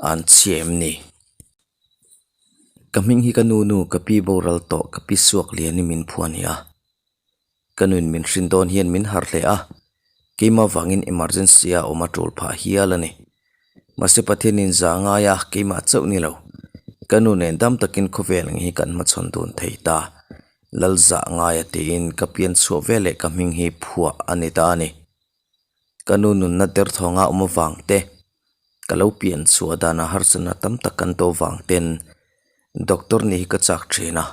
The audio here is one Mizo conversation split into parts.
An chhia em ni? Ka hming hi ka nu nu ka pi boral tawh ka pi suak lian i min phuah a ni a. Ka nuin min hrin dawn hian min harh hle a, keimah vangin emergency a awm a tul phah hial a ni. Mahse Pathianin za ngai a, keimah chauh ni lo. Ka nu nen dam takin khawvel ang hi kan hmachhawn dun thei ta. Lal zah ngai a tiin ka pian chhuah veleh ka hming hi phuah a ni ta a ni. Ka nu nunna derthawnga awm avang te, ka lo pian chhuah danah harsatna tam tak kan to vang ten doctor nih hi ka chak thin a,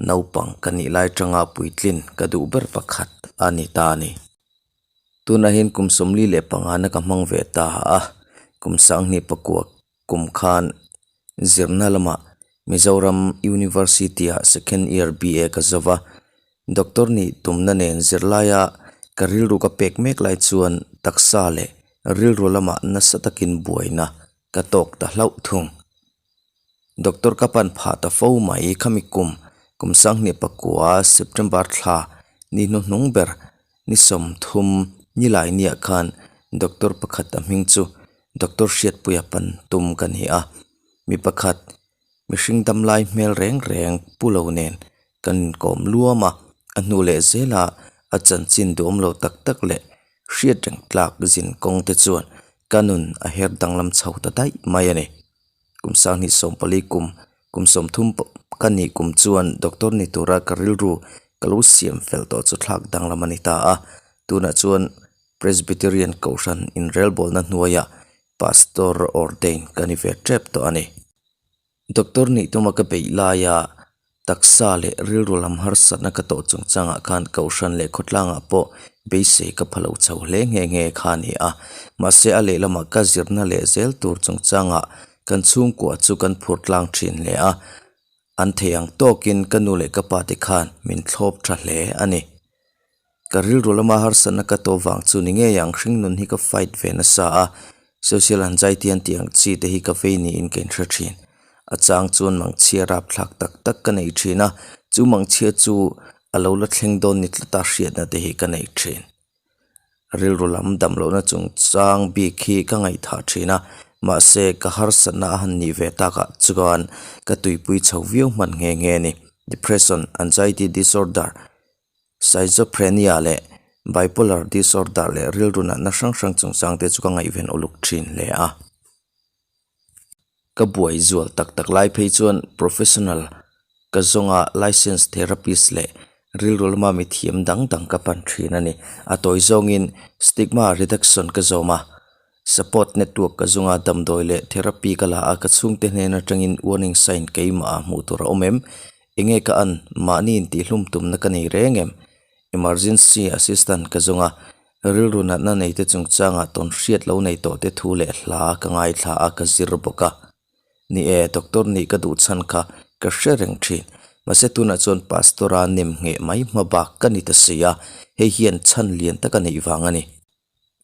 naupang ka nih lai tanga puitlin ka duh ber pakhat a ni ta a ni. Tunah hian kum 45 na ka hmang ve ta a, kum 2009 kum khan zirna lamah Mizoram University ah second year BA ka zo va, Doctor nih tumna nen zirlaia ka rilru ka pek mek lai chuan taksa leh rilru lamah nasa takin buaina ka tawk ta hlauh thung. Doctor ka pan phah ta fo mai khami kum, kum 2009 September thla ni hnuhnung ber ni 30 nilai niah khan doctor pakhat a hming chu Doctor Hriatpuia pan tum ka ni a, mi pakhat Mihring damlai hmel reng reng pu lo nen kan inkawm luam a, a hnu leh zela a chanchin duhawm lo tak tak leh hriat reng tlak zin kawng te chuan ka nun a her danglam chho ta daih mai a ni. Kum 2014 kum, kum 30 ka nih kum chuan doctor ni tura ka rilru ka lo siam fel tawh chu thlak danglam a ni ta a, tunah chuan Presbyterian Kohhran inrelbawlna hnuaiah Pastor ordain ka ni ve tep tawh a ni. Doctor nih tuma ka beih laia taksa leh rilru lam harsatna ka tawh chungchangah khan Kohhran leh khawtlangah pawh beisei ka pha lo chho hle nghe nghe kha a ni a. Mahse a lehlamah ka zirna leh zel tur chungchangah kan chhungkua chu kan phur tlang thin hle a. An thei ang tawkin ka nu leh ka pa te khan min thlawp tha hle a ni. Ka rilru lama harsatna ka tawh vang chu ni ngei ang hringnun hi ka fight ve nasa a, social anxiety an tih ang chi te hi ka vei niin ka inhre thin. A chang chuan mangchhia rapthlak tak tak ka nei thin a, chu mangchhia chu a lo la thleng dawn ni tlata hriatna te hi ka nei thin. Rilru lam damlohna chungchang bik hi ka ngaihthah thin a, mahse ka harsatna a han nih ve takah chuan ka tuipui chho viau hman nghe nghe a ni. Depression, anxiety disorder, Schizophrenia leh bipolar disorder leh rilru natna hrang hrang chungchang te chu ka ngaihven uluk thin hle a. Ka buai zual tak tak lai phei chuan professional ka zawnga licensed therapist leh rilru lama mithiam dang dang ka pan thin a ni. A tawi zawngin stigma reduction ka zawm a, support network ka zawnga damdawi leh therapy ka la a, ka chhungte hnen atangin warning sign keimah ah hmuh tur a awm em? Enge ka an, mahni intihhlum tumna ka nei reng em? Emergency assistant ka zawng a, rilru natna neite chungchangah tawn hriat lo nei tawh te thu leh hla ka ngaithla a, ka zir bawk a. Ni e, doctor nih ka duh chhan kha ka hre reng thin. Mahse tunah chuan pastor a nem ngheh mai hma bak ka ni ta si a, hei hian chhan lian tak a neih vang a ni.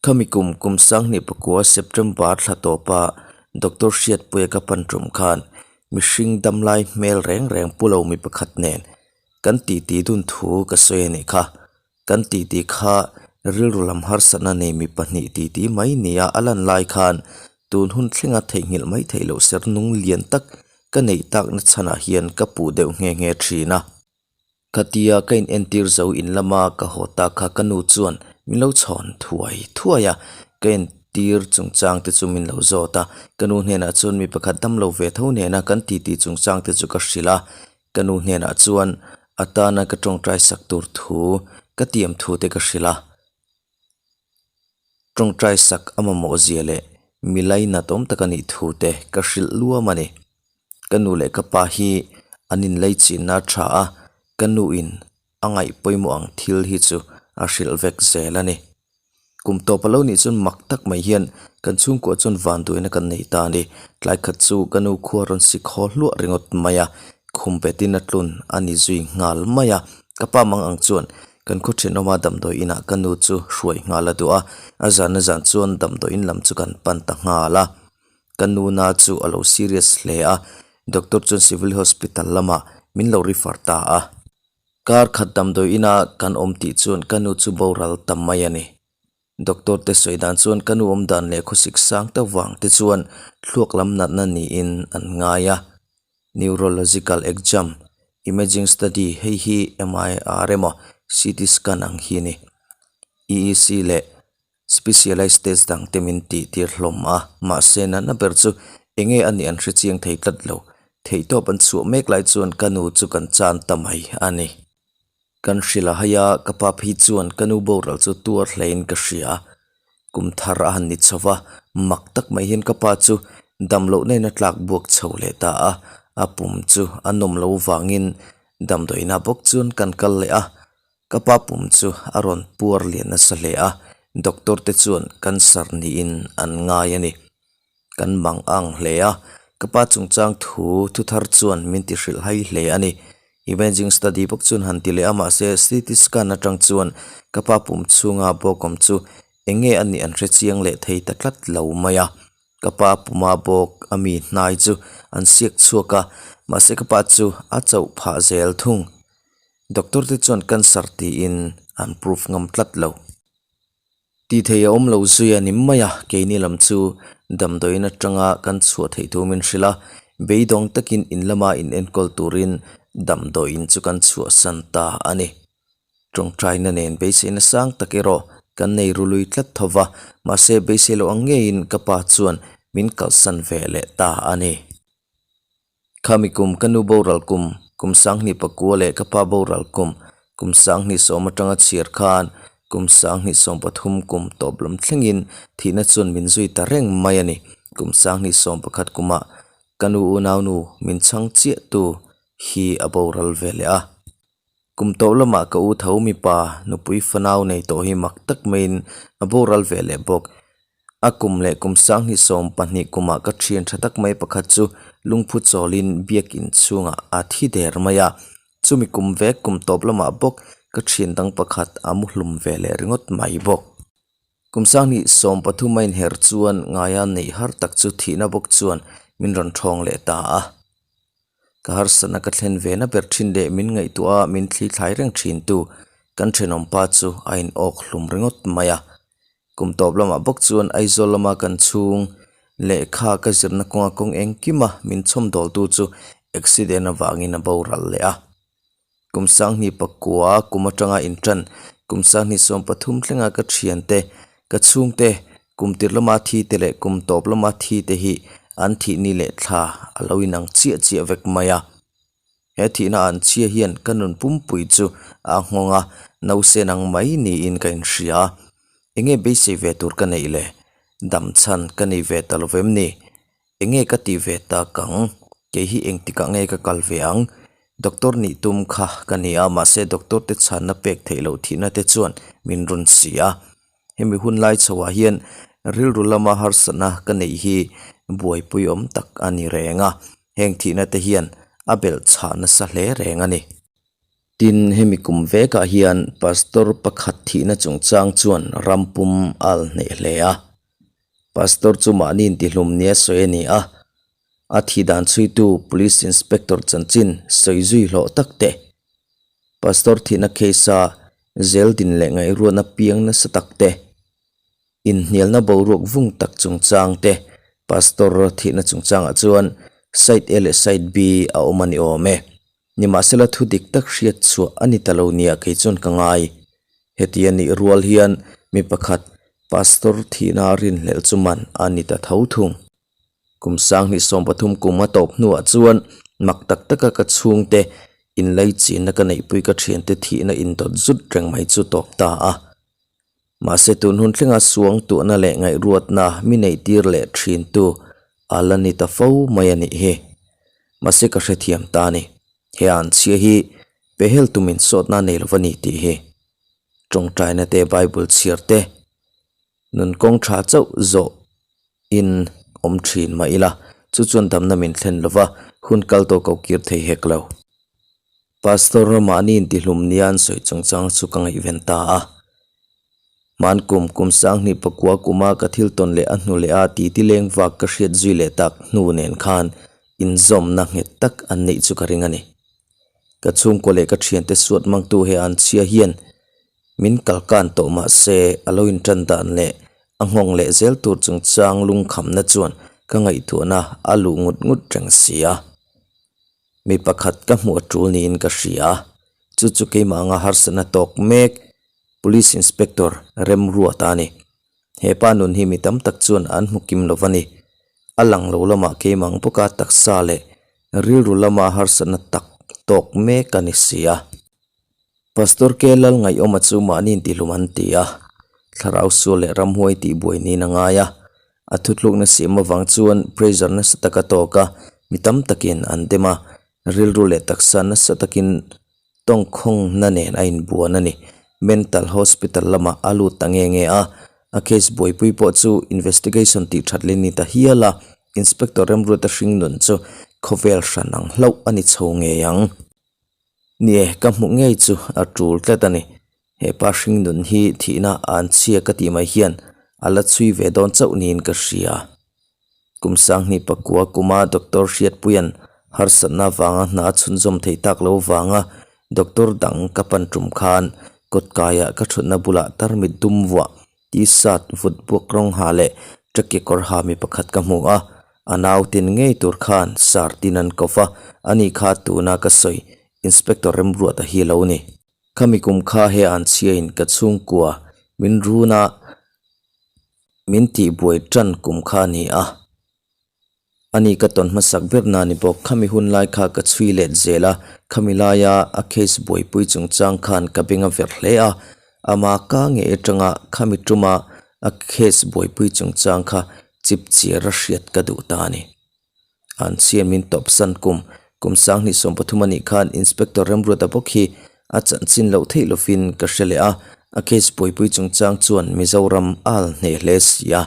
Khami kum kum 2009 September thla tawpa Doctor Hriatpuia ka pan tum khan mihring damlai hmel reng reng pu lo mi pakhat nen kan titi dun thu ka sawi a nih kha. Kan titi kha rilru lam harsatna nei mi pahnih titi mai nia a lan lai khan tun hun thlenga theihnghilh mai theih loh ser nung lian tak ka neih takna chhanah hian ka puh deuh nghe nghe thin a. Khatia ka in entir zo in lama ka haw tak kha ka nu chuan min lo chhawn thuai thuai a, ka entir chungchang te chu min lo zawt a, ka nu hnenah chuan mi pakhat dam lo ve tho nena kan titi chungchang te chu ka hrilh a, ka nu hnenah chuan a tana ka tawngtai sak tur thu ka tiam thu te ka hrilh a, tawngtai sak a mamawh zia leh mi lainat awm tak a nih thu te ka hrilh luam a ni. Ka nu leh ka pa hi an inlei chinna a tha a, ka nu in a ngaih pawimawh ang thil hi chu a hrilh vek zel a ni. Kum tawp a lo nih chuan mak tak mai hian kan chhungkua chuan vanduaina kan nei ta a ni. Tlai khat chu ka nu khua rawn sik haw hluah ringawt mai a, khum betin a tlun a ni zui nghal mai a. Ka pa mang ang chuan kan khaw thenawma damdawi inah ka nu chu hruai nghal a duh a, a zan a zan chuan damdawi in lam chu kan pan ta nghal a. Ka nuna chu a lo serious hle a, doctor chuan civil hospital lamah min lo refer ta a. Kar khat damdawi ina kan awm tih chuan ka nu chu boral ta mai a ni. Doctor te sawi dan chuan ka nu awm dan leh khawsik sang ta vang te chuan thluak lam natna niin an ngai a. Neurological exam, imaging study hei hi MIR emaw CT scan ang hi a ni. EEC leh Specialized test dang te min tih tir hlawm a, mahse natna ber chu enge a nih an hre chiang thei tlat lo. Theihtawp an chhuah mek lai chuan ka nu chu kan chan ta mai a ni. Kan hrilh a hai a, ka pa phei chuan ka nu boral chu tuar hlein ka hria. Kum thar a han ni chho va, mak tak mai hian ka pa chu dam loh na in a tlak buak chho leh ta a, a pum chu a nawm lo vangin damdawiinah bawk chuan kan kal leh a. Ka pa pum chu a rawn puar lian nasa hle a, doctor te chuan cancer niin an ngai a ni. Kan mang ang hle a, ka pa chungchang thu thu thar chuan min ti hrilh hai hle a ni. Imaging study bawk chuan han ti leh a, mahse CT scan atang chuan ka pa pum chhunga bawkawm chu eng nge a nih an hre chiang leh thei ta tlat lo mai a. Ka pa puma bawk a mi hnai chu an siak chhuak a, mahse ka pa chu a chauh phah zel thung. Doctor te chuan cancer tiin an proof ngam tlat lo. Tih theih a awm lo zui a ni mai a, keini lam chu damdawiin atanga kan chhuah theih thu min hrilh a, beidawng takin in lama in enkawl turin damdawiin chu kan chhuahsan ta a ni. Tawngtaina nen beiseina sang tak erawh kan nei ru lui tlat tho va, mahse beisei loh ang ngeiin ka pa chuan min kalsan ve leh ta a ni. Khami kum ka nu boral kum, kum sanghnih pakua leh ka pa boral kum, kum sanghnih sawm atanga chhiar khan kum sanghnih 13 kum tawp lam thlengin thihna chuan min zui ta reng mai a ni. Kum sanghnih 11 kumah ka nu unaunu min chhang chiah tu hi a boral ve leh a. Kum tawp lamah ka u tho mipa nupui fanau nei tawh hi mak tak maiin a boral ve leh bawk. A kum leh kum sanghnih 12 kumah ka thian tha tak mai pakhat chu lungphu chawlin biakin chhungah a thi der mai a. Chumi kum vek kum tawp lamah bawk ka thian dang pakhat a mu hlum ve leh ringawt mai bawk. Kum sanghnih 13 a inher chuan ngaia neih har tak chu thihna bawk chuan min rawn thawng leh ta a. Ka harsatna ka thlen ve na ber thin leh min ngaihtuah a min thli thlai reng thin tu kan thenawm pa chu a in awk hlum ringawt mai a. Kum tawp lamah bawk chuan Aizawl lama kan chhung lehkha ka zirna kawnga kawng engkima min chhawm dawl tu chu accident avangin a boral leh a. Kum sanghnih pakua kum atanga intan kum sanghnih 13 thlenga ka thiante, ka chhungte, kum tir lama thi te leh kum tawp lama thi te hi an thih ni leh thla a lo inang chiah chiah vek mai a. He thihna an chhia hian ka nun pumpui chu a nghawng a, nausen ang mai niin ka inhria a. Enge beisei ve tur ka neih le? Dam chhan ka nei ve ta lo vem ni? Enge ka tih ve tak ang? Kei hi engtikah nge ka kal ve ang? Doctor nih tum kha ka ni a, mahse doctor te chhanna pek theih loh thihna te chuan min rawn si a. Hemi hun lai chhoah hian rilru lama harsatna ka neih hi buaipui awm tak a ni reng a, heng thihna te hian a belh chhah nasa hle reng a ni. Tin, hemi kum vekah hian pastor pakhat thihna chungchang chuan ram pum a al hneh hle a. Pastor chu mahni intihlum nia sawi a ni a, a thih dan chhuitu Police Inspector chanchin sawi zui hlawh tak te, Pastor thihna case-a zeldin leh ngaihruatna piang nasa tak te, inhnialna boruak vung tak chungchang te, Pastor thihna chungchangah chuan Side A leh Side B a awm a ni awm e. Nimahsela thu dik tak hriat chhuah a ni ta lo nia kei chuan ka ngai. Heti a nih rual hian mi pakhat Pastor thihna a rinhlelh chu man a ni ta tho thung. Kum sanghnih 13 kum a tawp hnuah chuan mak tak taka ka chhungte inlaichinna ka neihpui ka thiante thihna indawt zut reng mai chu tawp ta a. Mahse tun hun thlenga suang tuhna leh ngaihruatna mi neihtir leh thintu a la ni ta fo mai a nih hi. Mahse ka hrethiam ta a ni. He an chhia hi pehel tumin sawtna nei lo va ni tih hi. Tawngtaina te Bible chhiar te nun kawng tha chauh zawh in awm thin mah ila chu chuan damna min thlen lova hun kal tawh ko kir thei hek lo. Pastor mahni intihlum nia an sawi chungchang chu ka ngaihven ta a. Hman kum kum sanghnih pakua kuma ka thil tawn leh a hnu leh a titi leng vak ka hriat zui leh tak hnu nen khan inzawmna nghet tak an neih chu ka ring a ni. Ka chhungkaw leh ka thiante suat mangtu he an chhia hian. Min kalkan tawh mah se a lo inṭan dan leh a nghawng leh zel tur chungchang lungkhamna chuan ka ngaihtuahna a luh ngut ngut reng si a. Mi pakhat ka hmuh a ṭul niin ka hria. Chu chu keimah anga harsatna tawk mek Police Inspector Remruata a ni. He pa nun hi mi tam tak chuan an hmu kim lo va ni. A lang lo lamah keimah ang bawka taksa leh rilru lama harsatna tak tawk mek a ni si a. Pastor K. Lalngaihawma chu mahni intihlum an ti a, thlarau sual leh ramhuai tihbuai niin a ngai a. A thutlukna siam avang chuan pressure nasa tak a tawk a, mi tam takin an dem a, rilru leh taksa nasa takin tawngkhawngna nen a inbuan a ni. Mental Hospital lamah a lut ta nge nge a, a case buaipui pawh chu investigation tih that leh ni ta hial a, Inspector Remruata hringnun chu khawvel hran ang hlauh a ni chho ngei ang. Ni e, ka hmuh ngei chu a tul tlat a ni. He pa hringnun hi thihna an chhia ka tih mai hian a la chhui ve dawn chauh niin ka hria. Kum sanghnih pakua kuma Doctor Hriatpuia'n harsatna avanga hna a chhunzawm thei tak lo vanga Doctor dang ka pan tum khan kawtkaiah ka thutna bulah tarmit dum vuah T-shirt vut buak rawng ha leh track kawr ha mi pakhat ka hmu a, a nau tin ngei tur khan sir tin an ko va, ani kha tuna ka sawi Inspector Remruata hi lo ni. Khami kum kha he an chhiain ka chhungkua min run a, min tihbuai tan kum kha a ni a. Ani ka tawn hmasak ber na ni bawk. Khami hun lai kha ka chhui let zel a, khami laia a case buaipui chungchang khan ka beng a verh hle a, ama ka ngei atanga khami tuma a case buaipui chungchang kha chip chiar a hriat ka duh ta a ni. An chhian min tawpsan kum kum 2013 a nih khan Inspector Remruata bawk hi a chanchin loh theih lovin ka hre leh a, a case buaipui chungchang chuan Mizoram a al hneh hle si a.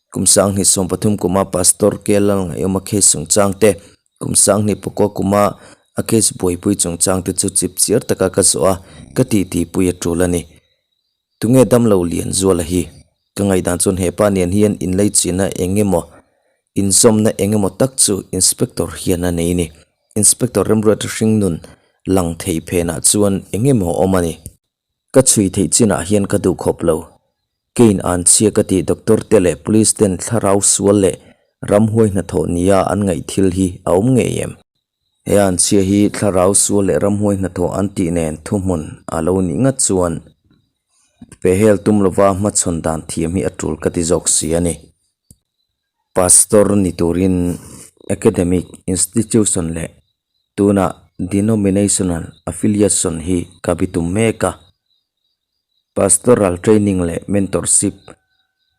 Kum 2013 kuma Pastor K Lalngaihawma case chungchang te, kum 2009 kuma a case buaipui chungchang te chu chip chiar taka ka zawh a, ka titi pui a tul a ni. Tunge damlo Lianzuala hi? Ka ngaihdan chuan hepa nen hian inleichina eng emaw, inzawmna eng emaw tak chu Inspector hian a nei ni. Inspector Remruata hringnun lang thei phenah chuan eng emaw awm a ni. Ka chhui theih chinah hian ka duh khawp lo. Kein an chhia ka tih doctor te leh police ten thlarau sual leh ramhuai hnathawh nia an ngaih thil hi a awm ngei em? He an chhia hi thlarau sual leh ramhuai hnathawh an tih nen thuhmun a lo nih ngat chuan pehhel tum lova hmachhawn dan thiam hi a tul ka ti zawk si a ni. Pastor ni turin academic institution leh tunah denominational affiliation hi ka bitum mek a. Pastoral training leh mentorship,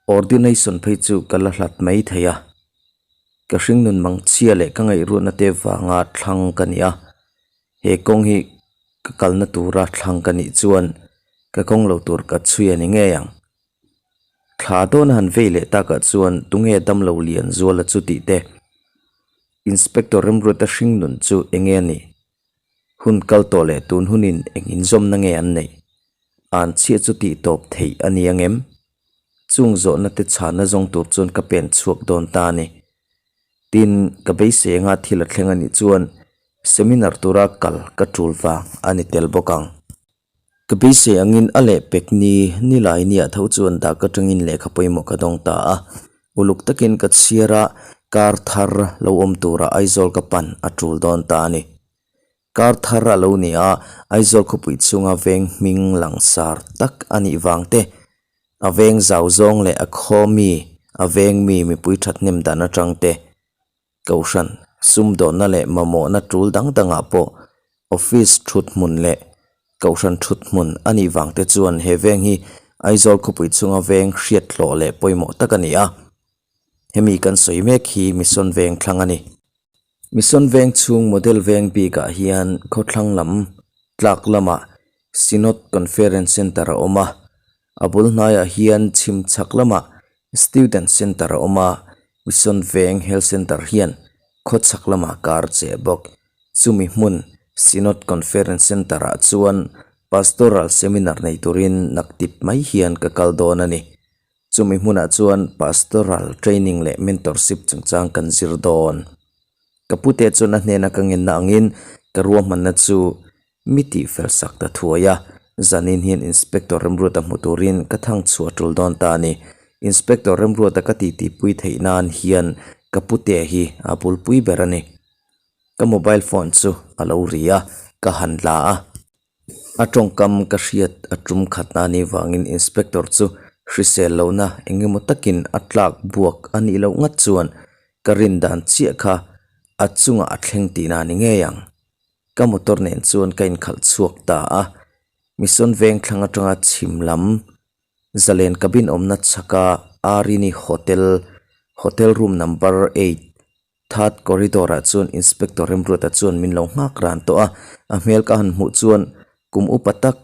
ordination phei chu ka la hlat mai thei a. Ka hringnun mangchhia leh ka ngaihruatna te vanga thlang ka ni a. He kawng hi ka kalna tura thlang ka nih chuan ka kawng lo tur ka chhui a ni ngei ang. Thla dawn a han vei leh takah chuan tunge damlo lian zuala chu tih te, Inspector Remruata hringnun chu enge a nih? Hun kal tawh leh tun hunin eng inzawmna nge an neih? An chhiah chu tih tawp theih a ni ang em? Chung zawhna te chhana zawng tur chuan ka pen chhuak dawn ta a ni. Tin, ka beisei anga thil a thleng a nih chuan seminar tura kal ka tul vang a ni tel bawk ang. Ka beisei angin a leh pek ni nilai nia tho chuan dak atangin lehkha pawimawh ka dawng ta a. Uluk takin ka chhiar a, kar thar lo awm tura Aizawl ka pan a tul dawn ta a ni. Kar thar a lo ni a, Aizawl khawpui chhunga veng hming langsar tak a nih vang te, a veng zau zawng leh a khaw mi, a veng mi mipui thathnem dan atang te, Kohhran, sumdawnna leh mamawhna tul dang dangah pawh office thut hmun leh kohhran thut hmun a nih vang te chuan he veng hi Aizawl khawpui chhunga veng hriat hlawh leh pawimawh tak a ni a. Hemi kan sawi mek hi Mission Veng thlang a ni. Mission Veng chhung Model Veng bikah hian khawthlang lam tlak lamah Synod Conference Centre a awm a, A bul hnaiah hian chhim chhak lamah Student Centre a awm a, Mission Veng Health Centre hian khaw chhak lamah kar che bawk. Chumi hmun Synod Conference Centre ah chuan Pastoral Seminar nei turin naktip mai hian ka kal dawn a ni. Chumi hmunah chuan Pastoral Training leh Mentorship chungchang kan zir dawn. Ka pute chuan a hnena ka ngenna angin ka ruahmanna chu Mi tih fel sak ta thuai a. Zanin hian Inspector Remruata hmu turin ka thang chhuah tul dawn ta a ni. Inspector Remruata ka titi pui theih nan hian ka putea hi a bulpui ber a ni. Ka mobile phone chu a lo ri a, ka han la a. A tawngkam ka hriat a tum khat na nih vangin Inspector chu hrisel lohna eng emaw takin a tlak buak a nih loh ngat chuan ka rin dan chiah kha a chungah a thleng tihna a ni ngei ang. Ka motor nen chuan ka inkhalh chhuak ta a, Mission veng thlang atanga chhim lam Zalen cabin awmna chhaka Arini Hotel, Hotel room number eight, Third corridor ah chuan Inspector Remruata chuan min lo nghak ran tawh a, a hmel ka han hmuh chuan kum upa tak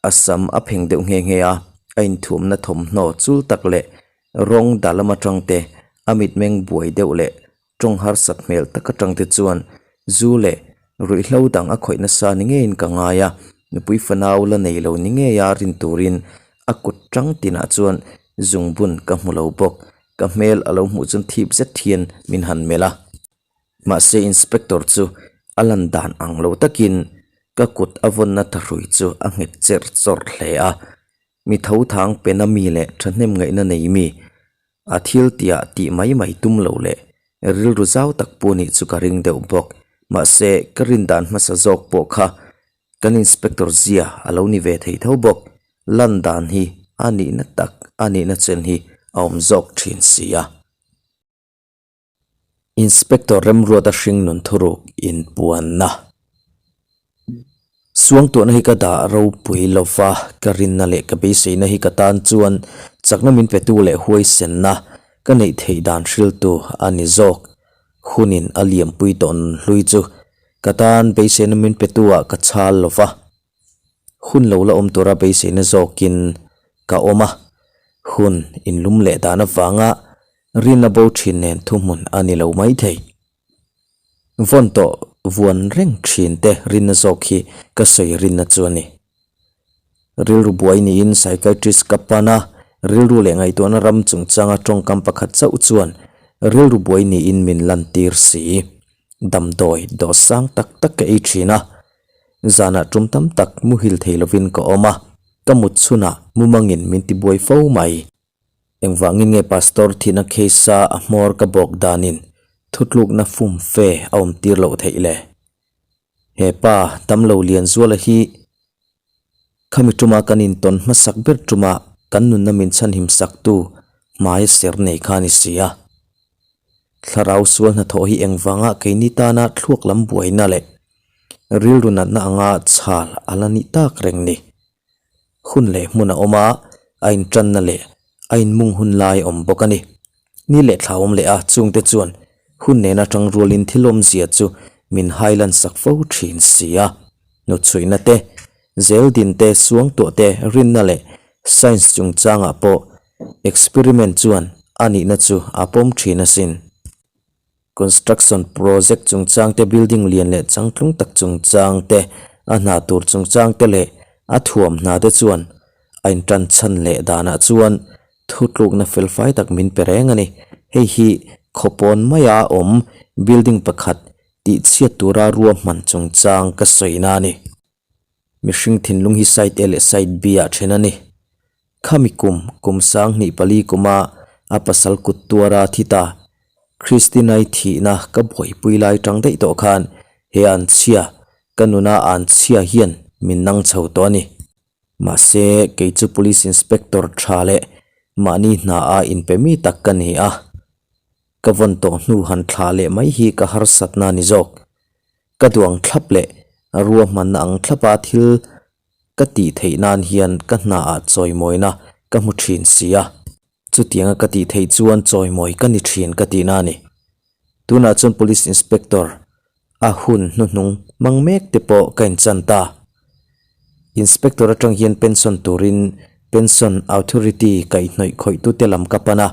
a sam a pheng deuh nghe nghe a, a inthuamna thawmhnaw chul tak leh rawng dah lam atang te, a mitmeng buai deuh leh tawng harsat hmel tak atang te chuan zu leh ruihhlo dang a khawih nasa ni ngeiin ka ngai a, nupui fanau la nei lo ni ngeia rin turin a kut tang tinah chuan zungbun ka hmu lo bawk. Ka hmel a lo hmuh chuan thip zet hian min han melh a, mahse inspector chu a lan dan ang lo takin ka kut a vawnna thahrui chu a nghet cherh chawrh hle a, mi tho thang pena mi leh thahnem ngaihna nei mi a thil tihah tih mai mai tum lo leh rilru zau tak pu nih chu ka ring deuh bawk, mahse ka rin dan hmasa zawk pawh kha Kan inspector zia a lo ni ve thei tho bawk, lan dan hi a nihna tak a nihna chen hi a awm zawk thin si a. Inspector Remruata hringnun thuruk inpuanna Suangtuahna hi ka dah ropui lova, ka rinna leh ka beiseina hi ka tan chuan chakna min petu leh huaisenna ka neih theih dan hriltu a ni zawk. Hunin a liampui tawh nun hlui chu Ka tan beiseina min petu ah ka chhal lo va, hun lo la awm tura beiseina zawkin ka awm a, hun inlum leh dan avanga rinna bo thin nen thuhmun a ni lo maithei. Vawn tawh vuan reng thin te rinna zawk hi ka sawi rinna chu a ni. Rilru buai niin psychiatrist ka pan a, rilru leh ngaihtuahna ram chungchanga tawngkam pakhat chauh chuan rilru buai niin min lantir si. Damdawi dawh sang tak tak ka ei thin a, zanah tum tam tak muhil thei lovin ka awm a, ka mut chhunah mumangin min ti buai fo mai. Engvangin nge Pastor thihna case a a hmawr ka bawk danin thutlukna fum fe a awm tir loh theih le? He pa damlo Lianzuala hi khami tuma kan intawn hmasak ber tuma kan nunna min chhanhim saktu hmai ser nei kha a ni si a. Thlarau sual hnathawh hi engvanga keini tana thluak lam buaina leh rilru natna anga chhal a la nih tak reng ni. Hun leh hmun a awm a, a intanna leh a inmung hun lai a awm bawk a ni. Ni leh thla awm leh a, chungte chuan hun nena tang rualin thil awmzia chu min hailan sak fo thin si a. Hnutchhuihna te, zeldin te, suangtuah te, rinna leh science chungchangah pawh experiment chuan a nihna chu a pawm thin asin. Construction project chungchang te, building lian leh changtlung tak chungchang te, a hna tur chungchang te leh a thuam hna te chuan a intan chhan leh danah chuan thutlukna felfai tak min pe reng a ni. Hei hi khawpawn maia awm building pakhat tihchhiat tura ruahman chungchang ka sawina a ni. Mihring thinlung hi side A leh side B ah then a ni. Khami kum, kum 24 kuma a pasal kut tuara thi ta Christina-i thihna ka buaipui lai tang daih tawh khan he an chhia, ka nuna an chhia hian min nang chho tawh a ni. Mahse, kei chu Police Inspector tha leh mahni hna a inpe mi tak ka ni a. Ka vawn tawh hnu han thlah leh mai hi ka harsatna a ni zawk. Ka duang thlap leh ruahmanna ang thlapa thil ka tih theih nan hian ka hnaah chawimawina ka hmu thin si a, chutianga ka tih theih chuan chawimawi ka ni thin ka tihna a ni. Tunah chuan Police Inspector a hun hnuhnung hmang mek te pawh ka inchan ta. Inspector atang hian pension turin Pension Authority kaihhnawih khawihtute lam ka pan a,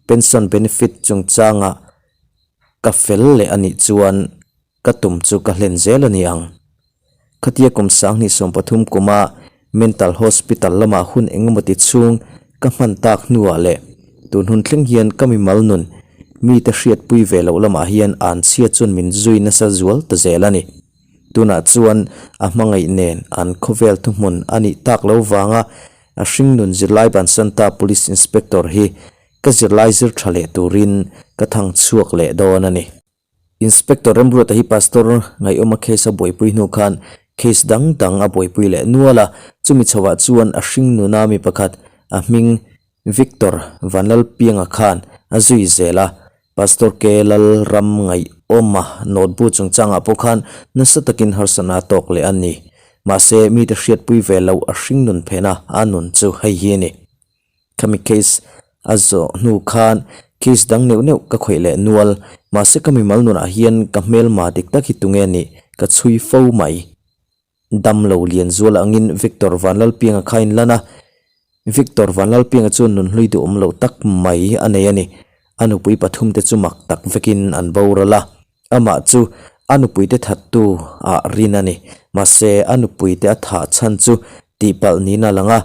pension benefit chungchangah Ka fel leh a nih chuan ka tum chu ka hlen zel a ni ang. Khatia kum 2013 kuma Mental Hospital lamah hun engemaw ti chhung ka hman tak hnuah leh tun hun thleng hian ka mimal nun mite hriatpui ve loh lamah hian an chhia chuan min zui nasa zual ta zel a ni. Tunah chuan a hmangaih nen an khawvel thuhmun a nih tak lo vanga a hringnun zirlai bansan ta Police Inspector hi ka zirlai zir tha leh turin ka thang chhuak leh dawn a ni. Inspector Remruata hi Pastor Ngaihawma case a buaipui hnu khan case dang dang a buaipui leh nual a, chumi chhoah chuan a hringnuna mi pakhat a hming Victor Vanlalpianga khan a zui zel a, Pastor K Lalram Ngaihawma notebook chungchangah pawh khan nasa takin harsatna a tawk leh a ni. Mahse, mite hriatpui ve loh a hringnun phena a nun chu hei hi a ni. Khami case a zawh hnu khan case dang neuh neuh ka khawih leh nual. Mahse ka mimal nunah hian ka hmelma dik tak hi tunge nih ka chhui fo mai. Dam lo lian zual angin Victor Vanlalpianga kha in lan a. Victor Vanlalpianga chuan nunhlui duhawm loh tak mai a nei a ni. A nupui pathum te chu mak tak vekin an boral a. Amah chu a nupui te thattu ah rin a ni. Mahse a nupui te a thah chhan chu tihpalh niin a lang a.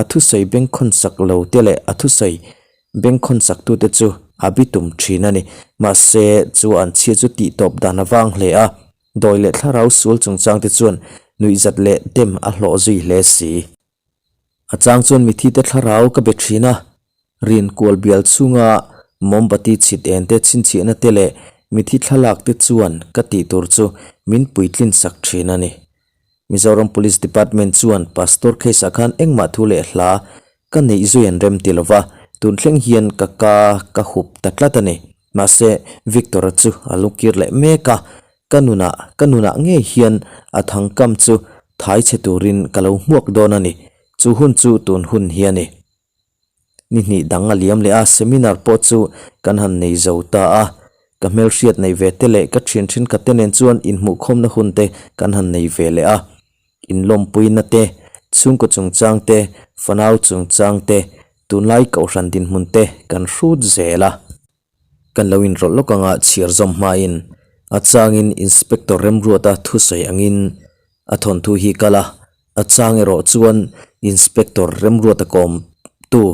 A thusawi bengkhawnsak lo te leh a thusawi bengkhawnsak tute chu a bitum thin a ni. Mahse, chu an chhia chu tihtawp dan a vang hle a, dawi leh thlarau sual chungchang te chuan nuihzat leh dem a hlawh zui hle si. A chang chuan mithi te thlarau ka be thin a, rin kual bial chhunga mombati chhit en te chhinchhiahna te leh mithi thlalak te chuan ka tih tur chu min puitlin sak thin a ni. Mizoram Police Department chuan Pastor case ah khan engmah thu leh hla ka neih zui an rem ti lova, tun thleng hian ka ka ka hup ta tlat a ni. Mahse, Victor-a chu a lu kir leh mek a, ka nunah ka nunah ngei hian a thangkam chu thai chhe turin ka lo hmuak dawn a ni. Chu hun chu tun hun hi a ni. Ni hnih dang a liam leh a, seminar pawh chu kan han nei zo ta a. Ka hmelhriat neih ve te leh ka thian thenkhat te nen chuan inhmuhkhawmna hun te kan han nei ve leh a. Inlawmpuina te, chhungkaw chungchang te, fanau chungchang te, tunlai kohhran dinhmun te kan hrut zel a. Kan lo inrawlh lawk anga chhiar zawm hmain a changin Inspector Remruata thusawi angin a thawnthu hi kal a, a chang erawh chuan Inspector Remruata kawmtu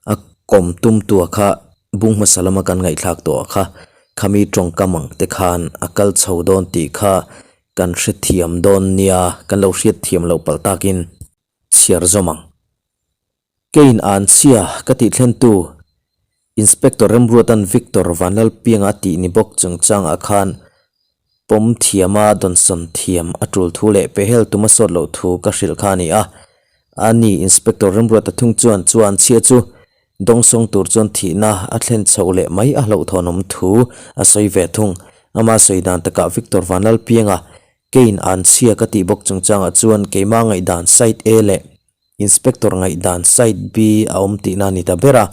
a kawm tumtua kha bung hmasa lama kan ngaihthlak tawh kha khami tawngkam ang te khan a kal chho dawn tih kha kan hrethiam dawn nia kan lo hriatthiam loh palh takin chhiar zawm ang. Keiin anchhia ka tih thlentu Inspector Remruatan Victor Vanlalpianga a tih ni bawk chungchangah khan pawm thiama dawnsawn thiam a tul thu leh pehhel tum a sawt loh thu ka hrilh kha a ni a. A ni Inspector Remruata thung chuan chu anchhia chu dawngsawng tur chuan thihna a thlen chhoh leh mai a hlauhthawnawm thu a sawi ve thung. Ama sawi dan takah Victor Vanlalpianga keiin anchhia ka tih bawk chungchangah chuan keima ngaihdan side A leh Inspector ngaihdan side B a awm tihna a ni ta ber a,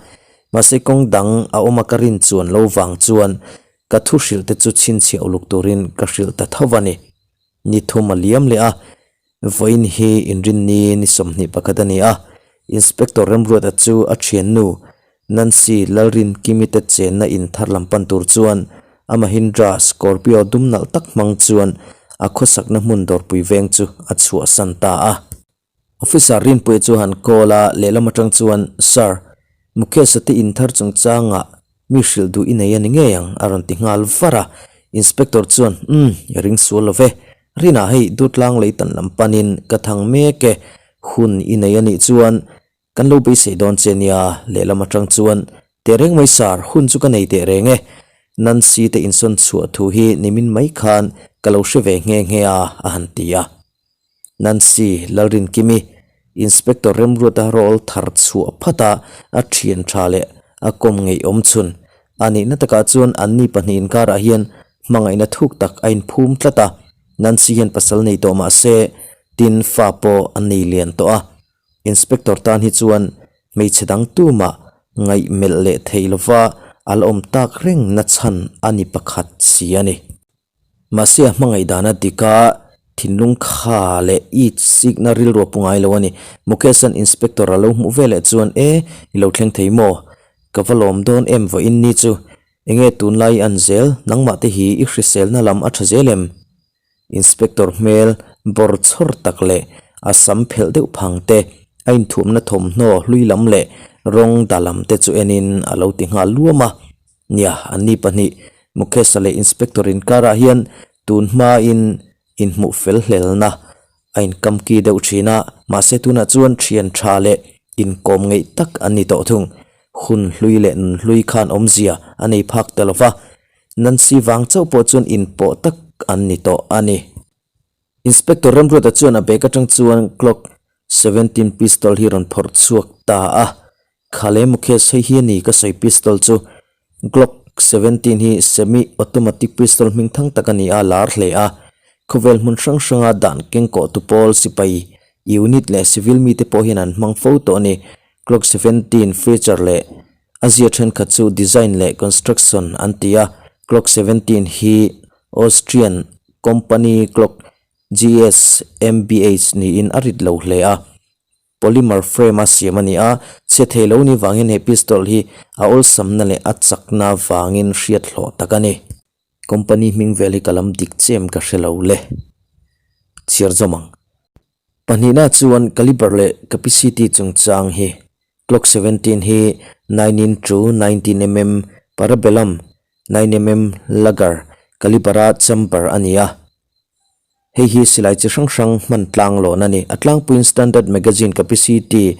mahse kawng dang a awm a ka rin chuan lo vang chuan ka thu hrilh te chu chhinchhiah uluk turin ka hrilh ta tho a ni. Ni thum a liam leh a, vawiin hi inrinni ni 21 a ni a, Inspector Remruata chu a thiannu Nancy Lalrinkimi te chenna in thar lam pan tur chuan a Mahindra Scorpio dum nalh tak hmang chuan a khawsakna hmun dawrpui veng chu a chhuahsan ta a. Officer Rinpuia chu han call a, lehlam atang chuan, Sir, Mukesh-a te in thar chungchangah mi hrilh duh i nei a ni ngei ang, a rawn ti nghal var a. Inspector chuan, Umm, i ring sual lo ve. Rinah hei Dutlang leitan lam panin ka thang mek e, hun i nei a nih chuan kan lo beisei dawn che nia, lehlam atang chuan, Tehreng mai sir, hun chu ka nei teh reng e. Nancy te insawn chhuah thu hi nimin mai khan ka lo hre ve nghe nghe a, a han ti a. Nancy Lalrinkimi, Inspector Remruata rawl thar chhuah phat a, a thian tha leh a kawm ngeih awm chhun. A nihna takah chuan anni pahnih inkarah hian hmangaihna thuk tak a inphum tlat a, Nancy hian pasal nei tawh mah se, tin fa pawh a nei lian tawh a. Inspector tan hi chuan hmeichhe dang tumah ngaih melh leh theih lova a la awm tak reng na chhan a ni pakhat si a ni. Mahse a hmangaih dan a dik a, thinlung kha leh it sikna rilru a pu ngai lo a ni. Mukesh-a'n Inspector a lo hmuh veleh chuan, E, i lo thleng thei maw? Ka va lawm dawn em vawiin ni chu. Enge tunlai i an zel, nangmah te hi i hriselna lam a tha zel em? Inspector hmel bawr chhawr tak leh a sam phelh deuh phang te, a inthuamna thawmhnaw hlui lam leh rawng da lam te chu enin a lo ti nghal luam a. Nia, anni pahnih Mukesh-a leh Inspector inkarah hian tun hmain inhmuh fel hlelna a inkamki deuh thin a, mahse tunah chuan thian tha leh inkawm ngeih tak an ni tawh thung. Hun hlui leh nun hlui khan awmzia a nei phak ta lo va, Nancy vang chauh pawh chuan inpawh tak an ni tawh a ni. Inspector Remruata chuan a bag atang chuan Glock 17 pistol hi rawn phawrh chhuak ta a, Khale Mukesh hei hi a ni ka sawi pistol chu. Glock 17 hi semi automatic pistol hming thang tak a ni a, lar hle a. Khawvel hmun hrang hranga dan kengkawhtu pawl sipai unit leh civil mite pawh hian an hmang fo tawh a ni. Glock 17 feature leh a zia thenkhat chu design leh construction an ti a, Glock 17 hi Austrian company Glock GSMBH niin a rit lo hle a, polymer frame a siam a ni a, chhe thei lo ni vangin he pistol hi a awlsamna leh a chakna vangin hriat hlawh tak a ni. Company hming vel hi ka lam dik chem ka hre lo le. Chhiar zawm ang. Pahnihna chuan caliber leh capacity chungchang hi Glock 17 hi 9 into 19 mm Parabellum 9 mm Lager caliber-a chamber a ni a. Hei hi silai chi hrang hrang hman tlang lawn a ni. A tlangpuiin standard magazine capacity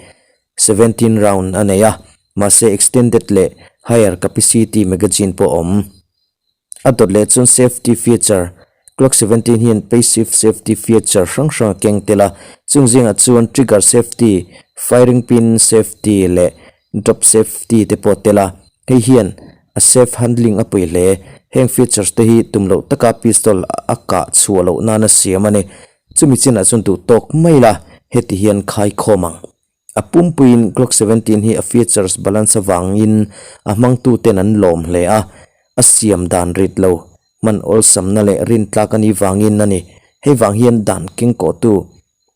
17 round a nei a, mahse extended leh higher capacity magazine pawh a awm. A dawt leh chuan safety feature, Glock 17 hian passive safety feature hrang hrang a keng tel a, chung zingah chuan trigger safety, firing pin safety leh drop safety te pawh a tel a, hei hian a safe handling a pui hle. Heng features te hi tum loh taka pistol a kah chhuah loh nana siam a ni. Chumi chinah chuan duh tawk mai la, heti hian khai khawm ang. A pumpuiin Glock 17 hi a features balance avangin a hmangtuten an lawm hle a, a siam dan rit lo, hman awlsamna leh rintlak a nih vangin a ni. Hei vang hian dan kengkawhtu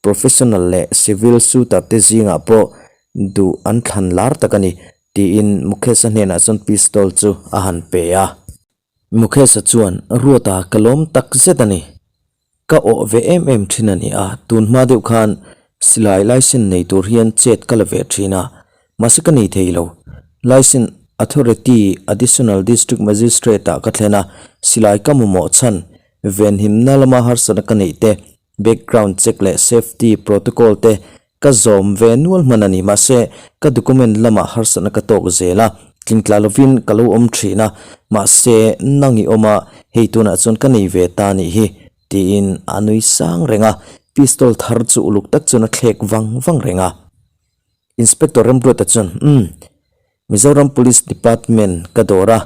professional leh civil shooter te zingah pawh duh an thlan lar tak a ni, tiin Mukesh-a hnenah chuan pistol chu a han pe a. Mukesh-a chuan, Ruata, ka lawm tak zet a ni. Ka awh ve em em thin a ni a, tun hma deuh khan silai licence nei tur hian chet ka la ve thin a, mahse ka nei thei lo. Licence Authority Additional District Magistrate ah ka thlen a, silai ka mamawh chhan venhimna lama harsatna ka neih te, background check leh safety protocol te Ka zawm ve nual hman a ni, mahse ka document lamah harsatna ka tawk zel a, tlingtla lovin ka lo awm thin a, mahse nang i awm a, hei tunah chuan ka nei ve ta nih hi, tiin a nui sang reng a, pistol thar chu uluk tak chuan a thlek vang vang reng a. Inspector Remruata chuan, Umm, Mizoram Police Department ka dawr a,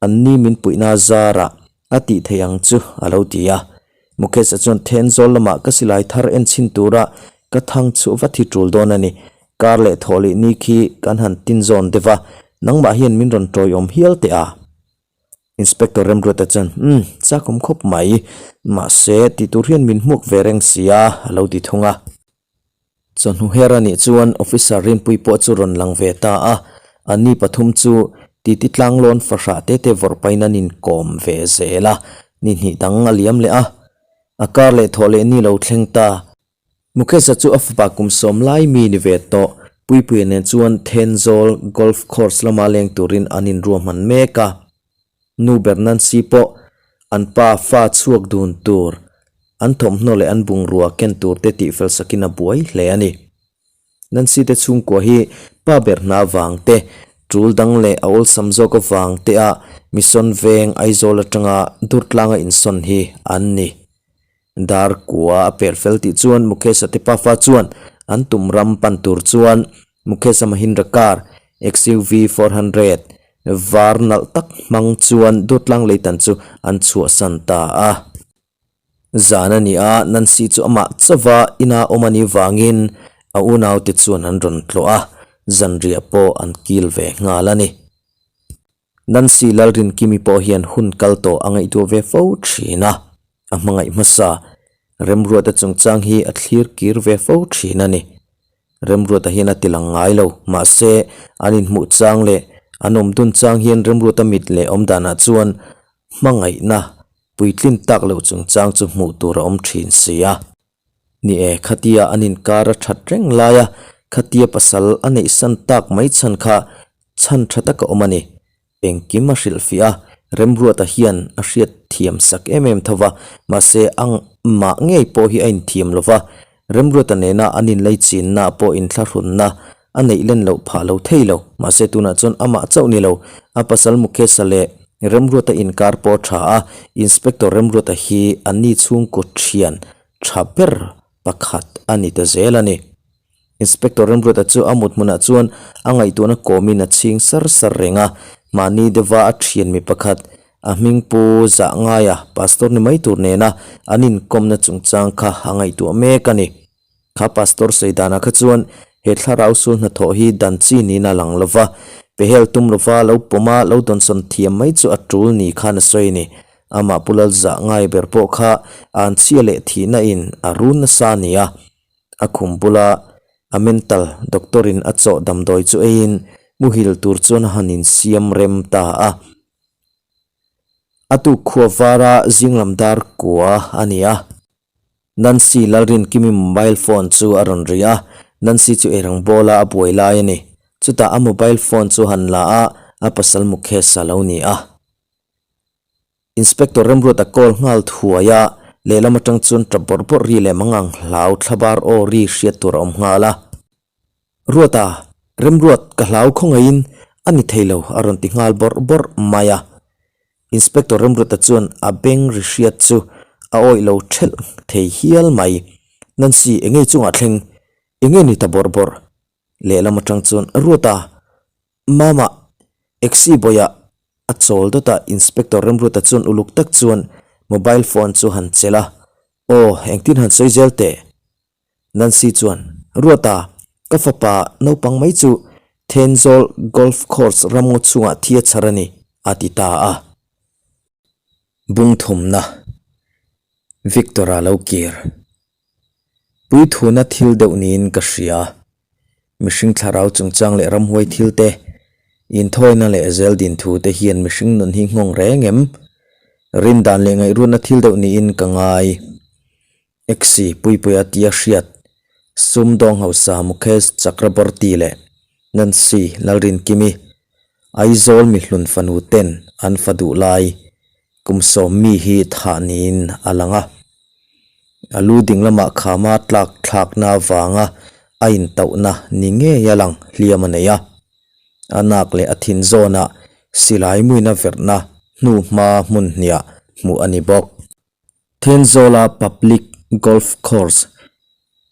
an ni min puihna zarah A tih theih ang chu, a lo ti a. Mukesh-a chuan Thenzawl lamah ka silai thar en chhin tura ka thang chhuah vat hi tul dawn a ni. Kar leh thawh leh ni khi kan han tin zawn deuh a, nangmah hian min rawn tawiawm hial teh a. Inspector Remruata chuan, Umm, chakawm khawp mai. Mahse, tih tur hian min hmuak ve reng si a, a lo ti thung a. Chawhnu her a nih chuan officer Rinpui pawh chu rawn lang ve ta a, anni pathum chu titi tlanglawn fahrah te te vawrh pahin an inkawm ve zel a, ni hnih dang a liam leh a, a kar leh thawh leh ni lo thleng ta. Mukesh-a chu a fapa kum sawm lai mi ni ve tawh, Puipuia nen chuan Thenzawl Golf Course lama leng turin an inruahman mek a. Nu ber Nancy pawh an pa fa chhuak dun tur, an thawmhnaw leh an bungrua ken tur te tihfel sakin a buai hle a ni. Nancy te chhungkua hi pa ber hna vang te, tul dang leh a awlsam zawk avang te a Mission Veng Aizawl atanga Durtlanga insawn hi an ni. Dar kua a per fel tih chuan Mukesh-a te pafa chuan an tum ram pan tur chuan Mukesh-a Mahindra car XUV 400 var nalh tak hmang chuan Durtlang Leitan chu an chhuahsan ta a. Zan a ni a, Nancy chu amah chauva ina awm a nih vangin a unaute chuan an rawn tlawh a, zanriah pawh an kil ve nghal a ni. Nancy Lalrinkimi pawh hian hun kal tawh a ngaihtuah ve fo thin a, a hmangaih hmasa Remruata chungchang hi a thlir kir ve fo thin a ni. Remruata hian a ti lang ngai lo, mahse an inhmuh chang leh an awm dun chang hian Remruata mit leh awm danah chuan hmangaihna puitlin tak loh chungchang chu hmuh tur a awm thin si a. Ni e, khatia an inkar a that reng lai a, khatia pasal a neih san tak mai chhan kha chhan tha tak a awm a ni. Engkim a hrilhfiah a, Remruata hian a hriat thiam sak em em tho va, mahse a mah ngei pawh hi a inthiam lo va, Remruata nena an inlei chinna pawh inthlahrunna a neih len loh phah lo thei lo. Mahse tunah chuan amah chauh ni lo, a pasal Mukesh-a leh Remruata inkar pawh a tha a, Inspector Remruata hi anni chhungkaw thian tha ber pakhat a ni ta zel a ni. Inspector Remruata chu a mut hmunah chuan a ngaihtuahna kawmin a chhing sar sar reng a, mahni deuha a thian mi pakhat, a hming pu zah ngaia pastor ni mai tur nena an inkawmna chungchang kha a ngaihtuah mek a ni. Kha pastor sawi danah kha chuan he thlarau sul hnathawh hi dan chi niin a lang lo va, pehel tum lova lo pawm a, lo dawnsawn thiam mai chu a tul ni khan a sawi a ni. Amah Pu Lalzah ngai ber pawh kha anchhia leh thihna in a run nasa a ni a. A khum bula a mental doctor in a chawh damdawi chu eiin muhil tur chuan a han insiam rem ta a. A tuk khua vara zinglam dar kua a ni a. Nancy Lalrinkimi mobile phone chu a rawn ri a, Nancy chu eirang bawla a buai lai a ni. Chutah a mobile phone chu han la a, a pasal Mukesh a lo ni a. Inspector Remruata call nghal thuai a, lehlam atang chuan tap bawrh bawrh ri leh mangang hlau thlabar aw ri hriat tur a awm nghal a. Ruata, Remruat ka hlau khawngaihin a ni thei lo a rawn ti nghal bawrh bawrh mai a. Inspector Remruata chuan a beng ri hriat chu a awih lo thelh thei hial mai. Nancy, enge chungah thleng? Enge ni ta bawrh bawrh? Lehlam atang chuan Ruata, Mama, Exi bawihah a chawl dawt a, Inspector Remruata chuan uluk tak chuan mobile phone chu han chelh a, Aw, engtin han sawi zel teh? Nancy chuan, Ruata, ka fapa naupang mai chu Thenzawl Golf Course ramngaw chhungah thi a chhar a ni, a ti ta a. Bungthumna, Victor-a lo kir. Puithuna thil deuh niin ka hria. Mihring thlarau chungchang leh ramhuai thil te, inthawina leh zel din thu te hian mihring nun hi nghawng reng em? Rindan leh ngaihruatna thil deuh niin ka ngai. Exi Puipuia tia hriat, sumdawng hausa Mukesh Chakraborty leh Nancy Lalrinkimi, Aizawl mihlun fanu ten an fa duh lai kum sawm mi hi thah niin a lang a. A lu ding lamah khama tlak thlakna avanga a intauhna ni ngei a lang hliam a nei a. A nak leh a thin zawnah silai muina verhna hnuhma hmun hniah hmuh a ni bawk. Thenzawla Public Golf Course,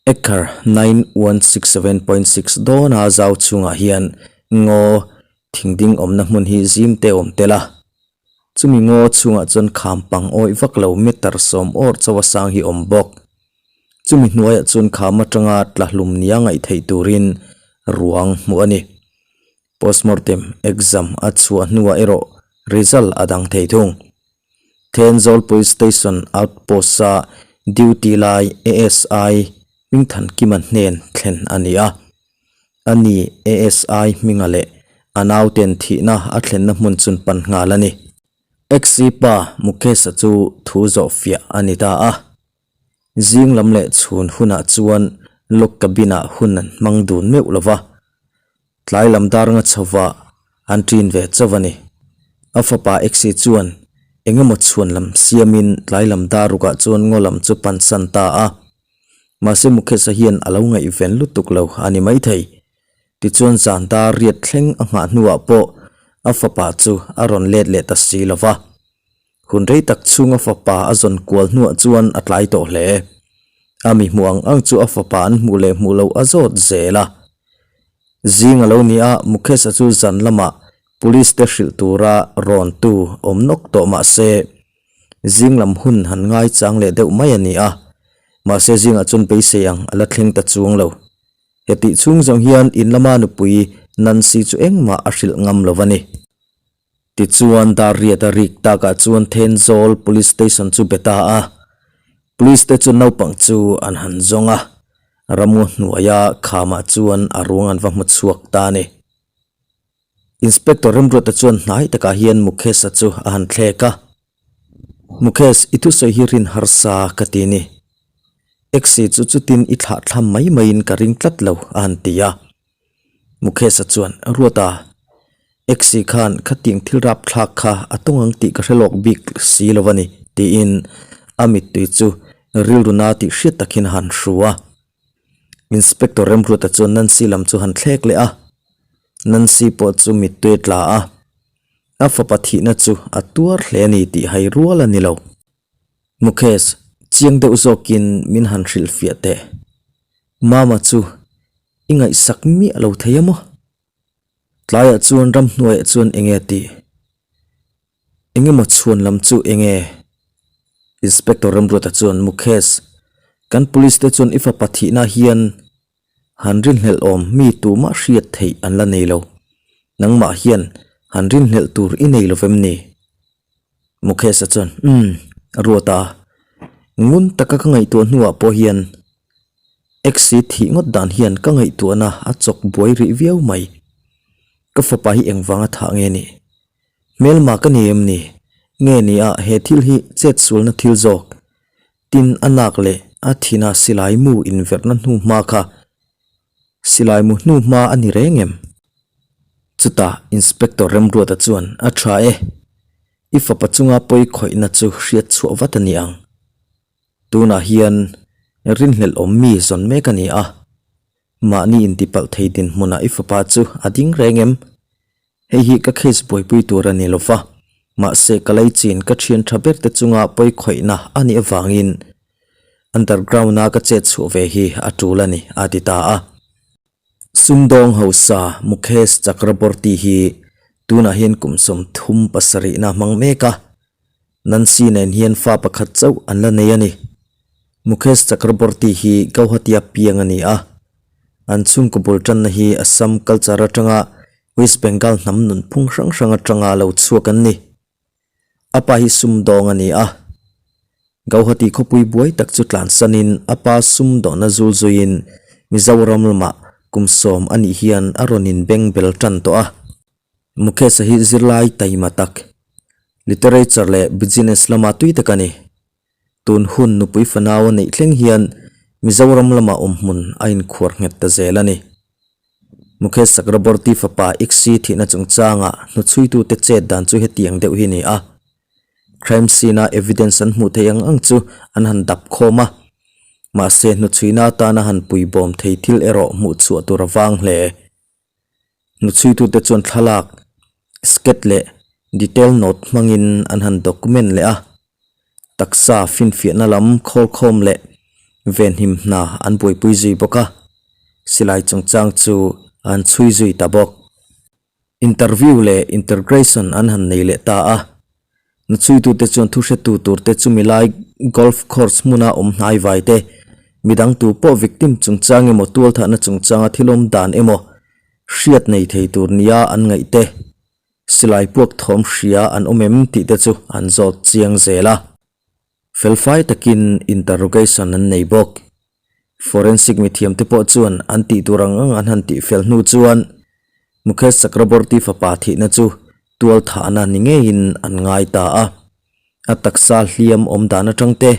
acre 9167.6 dawna zau chhungah hian ngaw thing ding awmna hmun hi zim te awm tel a. Chumi ngaw chhungah chuan kham pang awih vak lo meter sawm awr chauh a sang hi awm bawk. Chumi hnuaiah chuan kham atanga tla hlum nia ngaih theih turin ruang hmuh a ni. Postmortem exam a chhuah hnuah erawh result a dang thei thung. Thenzawl Police Station Outpost-a duty lai ASI Hmingthankima hnen thlen a ni a. Ani ASI hminga leh a nauten thihna a thlenna hmun chun pan nghal a ni. Exi pa Mukesh-a chu thu zawh fiah a ni ta a. Zing lam leh chhun hunah chuan log cabin-ah hun an hmang dun meuh lo va. Tlai lam dar nga chhovah an ṭin ve chauh a ni. A fapa Exi chuan eng emaw chhuan lam siamin tlai lam dar rukah chuan ngaw lam chu pansan ta a. Mahse Mukesh-a hian a lo ngaihven lutuk lo a ni maithei. Tichuan zan dar riat thleng a nghah hnuah pawh a fapa chu a rawn let leh ta si lo va. Hun rei tak chhunga fapa a zawn kual hnuah chuan a tlai tawh hle. A mi hmuh ang ang chu a fapa an hmuh leh hmuh loh a zawt zel a. Zing a lo ni a, Mukesh-a chu zan lamah police te hrilh tura rawn tu awm nawk tawh mah se, zing lam hun han ngaichang leh deuh mai a ni a. Mahse zingah chuan beisei ang a la thleng ta chuang lo. Hetih chhung zawng hian in lama nupui Nancy chu engmah a hrilh ngam lo a ni. Tichuan dar riat a rik takah chuan Thenzawl Police Station chu be ta a, Police te chu naupang chu an han zawng a, ramngaw hnuaia khamah chuan a ruang an va hmu chhuak ta a ni. Inspector Remruata chuan hnai takah hian Mukesh-a chu a han thlek a, Mukesh, i thusawi hi rin harsa ka ti ni. Exi chu chutin i thlah thlam mai maiin ka ring tlat lo a han ti a. Mukesh-a chuan, Ruata. Exi khan khatiang thil rapthlak kha a tawng ang tih ka hre lawk bik si lo a ni, tiin a mittui chu rilru na tih hriat tak hian a han hru a. Inspector Remruata chuan Nancy lam chu han thlek leh a, Nancy pawh chu mittui a tla a, a fapa thihna chu a tuar hle a ni tih hai rual a ni lo. Mukesh, chiang deuh zawkin min han hrilhfiah teh. Mama chu i ngaihsak miah lo thei a maw? Tlaiah chuan ramhnuaiah chuan eng nge tih? Eng emaw chhuan lam chu eng nge? Inspector Remruata chuan Mukesh, kan police te chuan i fapa thihna hian han rinhlelh awm mi tumah hriat theih an la nei lo. Nangmah hian han rinhlelh tur i nei lo vem ni? Mukesh-a chuan, Umm, Ruata, ngun taka ka ngaihtuah hnuah pawh hian Exi thih ngawt dan hian ka ngaihtuahna a chawk buai rih viau mai. Ka fapa hi engvanga thah nge nih? Hmelma ka ni em ni? Nge ni a he thil hi chet sualna thil zawk? Tin a nak leh a thina silai mu inverhna hnu hma kha silai mu hnu hma a ni reng em? Chutah Inspector Remruata chuan a tha e, i fapa chunga pawi khawihna chu hriat chhuah vat a ni ang. Tunah hian rinhlelh awm mi zawn mek a ni a, mahni intipalh thei dinhmunah i fapa chu a ding reng em? Hei hi ka case buaipui tur a ni lo va, mahse ka lei chin ka thian tha ber te chunga pawi khawihna a nih avangin underground-a ka chet chhuah ve hi a tul a ni, a ti ta a. Sumdawng hausa Mukesh Chakraborty hi tunah hian kum 37 na hmang mek a, Nancy nen hian fa pakhat chauh an la nei a ni. Mukesh Chakraborty hi Gauhati-a piang a ni a, an chhungkaw bul tanna hi Assam culture atanga West Bengal hnam nunphung hrang hrang atanga lo chhuak an ni. A pa hi sumdawng a ni a. Gauhati khawpui buai tak chu tlansanin a pa sumdawhna zul zuiin Mizoram lamah kum sawm a nih hian a rawn inbeng bel tan tawh a. Mukesh-a hi zirlai taima tak, literature leh business lama tui tak a ni. Tun hun nupui fanau a neih thleng hian Mizoram lamah awmhmun a inkhuar nghet ta zel a ni. Mukesh Chakraborty fapa Ixi thihna chungchanga hnuchhuitute chet dan chu hetiang deuh hi ni a. Crime scene-a evidence an hmuh theih ang ang chu an han dap khawm a. Mahse hnuchhuina atana han puibawm thei thil erawh hmuh chhuah tur a vang hle. Hnuchhuitute chuan thlalak, sketch leh detail note hmangin an han document leh a. Taksa finfiahna lam khawlkhawm leh venhim hna an buaipui zui bawk a, silai chungchang chu an chhui zui ta bawk. Interview leh intergration an han nei leh ta a, hnuchhuitute chuan thuhretu turte chumi lai golf course hmuna awm hnai vai te, midang tu pawh victim chungchang emaw tualthahna chungchanga thil awm dan emaw hriat nei thei tur nia an ngaih te, Silai puak thawm hria an awm em tih te chu an zawt chiang zel a. Felfai takin interrogation an nei bawk. Forensic mithiam te pawh chuan an tih tur ang ang an han tih fel hnu chuan Mukesh Chakraborty fapa thihna chu tual thahna ni ngeiin an ngai ta a. A taksa hliam awm dan atang te,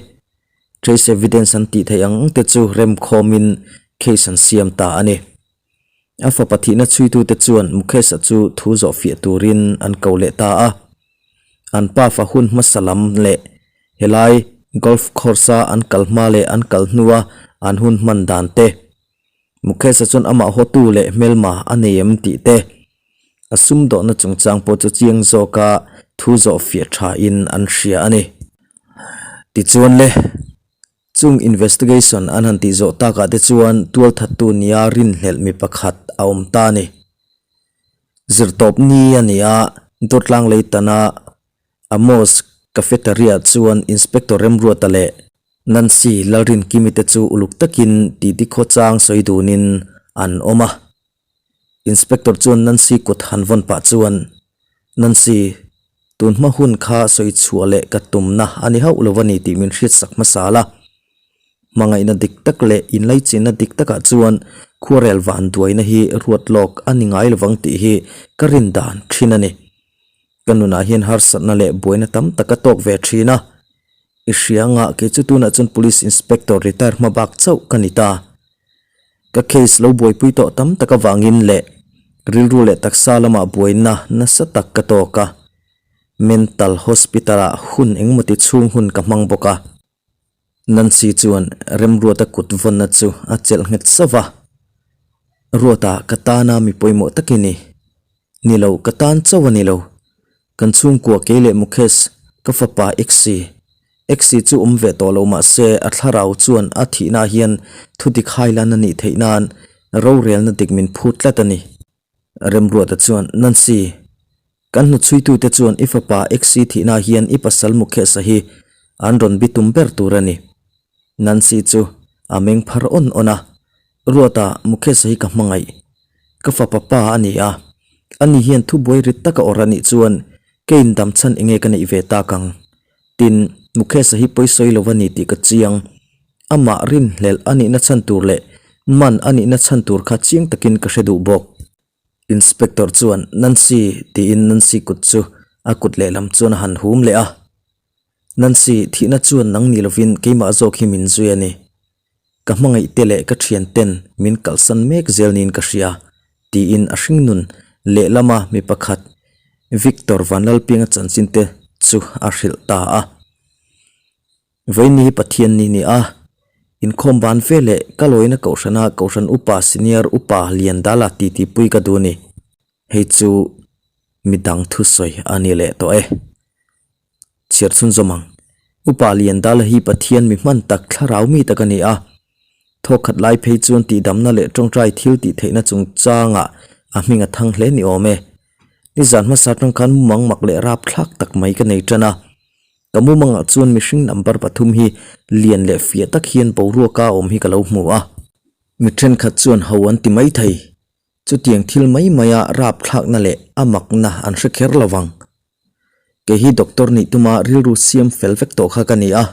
trace evidence an tih theih ang ang te chu remkhawmin case an siam ta a ni. A fapa thihna chhuitute chuan Mukesh-a chu thu zawh fiah turin an ko leh ta a. An pafa hun hmasa lam leh helai golf course-a an kal hma leh an kal hnua an hun hman dan te, Mukesh-a chuan amah hawtu leh hmelma a nei em tih te, a sumdawhna chungchang pawh chu chiang zawka thu zawh fiah thain an hria a ni. Tichuan le. Chung investigation an han tih zawh takah te chuan tualthattu nia rinhlelh mi pakhat a awm ta a ni. Zirtawp ni a ni a, Dawtlang Leitana Amos Cafeteria chuan Inspector Remruata leh Nancy Lalrinkimi te chu uluk takin titi khawchang sawi dunin an awm a. Inspector chuan Nancy kut han vawn pah chuan, Nancy, tun hma hun kha sawi chhuah leh ka tumna a ni hauh lo a ni tih min hriatsak hmasa la. Hmangaihna dik tak leh inlaichinna dik takah chuan khuarel van duaina hi ruat lawk a ni ngai lovang tih hi ka rin dan thin a ni. Ka nunah hian harsatna leh buaina tam tak ka tawk ve thin a. I hria ngah kei chu tunah chuan Police Inspector retire hma bak chauh ka ni ta. Ka case lo buaipui tawh tam tak avangin leh Rilru leh taksa lamah buaina nasa tak ka tawk a, mental hospital ah hun engmawti chhung hun ka hmang bawk a. Nancy chuan Remruata kut vawnna chu a chelh nghet sauh a, Ruata ka tana mi pawimawh tak i ni. Ni lo, ka tan chauh a ni lo. Kan chhungkua kei leh Mukesh, ka fapa Exi. Exi chu awm ve tawh lo mah se a thlarau chuan a thihna hian thudik hailan a nih theih nan rorelna dik min phut tlat a ni. Remruata chuan, Nancy, kan hnuchhuitute chuan i fapa Exi thihna hian i pasal Mukesh-a hi an rawn bitum ber tur a ni. Nancy chu a meng phar awn awn a, Ruata, Mukesh-a hi ka hmangaih. Ka fapa pa a ni a, ani hian thubuai rit taka awrh a nih chuan ka indam chhan enge ka neih ve tak ang. Tin, Mukesh-a hi pawisawi lo a ni tih ka chiang. Amah rinhlelh a nihna chhan tur leh man a nihna chhan tur kha chiang takin ka hre duh bawk. Inspector chuan, Nancy, tiin Nancy kut chu a kut lehlam chuan a han hum leh a. Nancy, thihna chuan nang ni lovin keimah zawk hi min zui a ni. Ka hmangaihte leh ka thianten min kalsan mek zel niin ka hria, tiin a hringnun lehlama mi pakhat Victor Vanlalpianga chanchin te chu a hrilh ta a. Vawiin hi Pathian ni ni a, inkhawm ban ve leh ka lawina kohhrana kohhran upa senior upa Liandala titipui ka duh a ni. Hei chu midang thusawi a ni leh tawh e. Chhiar chhunzawm ang. Upa Liandala hi Pathian mi hman tak thlarau mi tak a ni a. Thawkkhat lai phei chuan tihdamna leh tawngtai thil tih theihna chungchangah a hming a thang hle ni awm e. Nizan hmasa atang khan mumang mak leh rapthlak tak mai ka nei tan a. Ka mumangah chuan mihring number pathum hi lian leh fiah tak hian boruaka awm hi ka lo hmu a. Mi thenkhat chuan ho an ti mai thei. Chutiang thil mai maia rapthlakna leh a makna an hre kher lo vang. Kei hi doctor nih tuma rilru siam fel vek tawh kha ka ni a.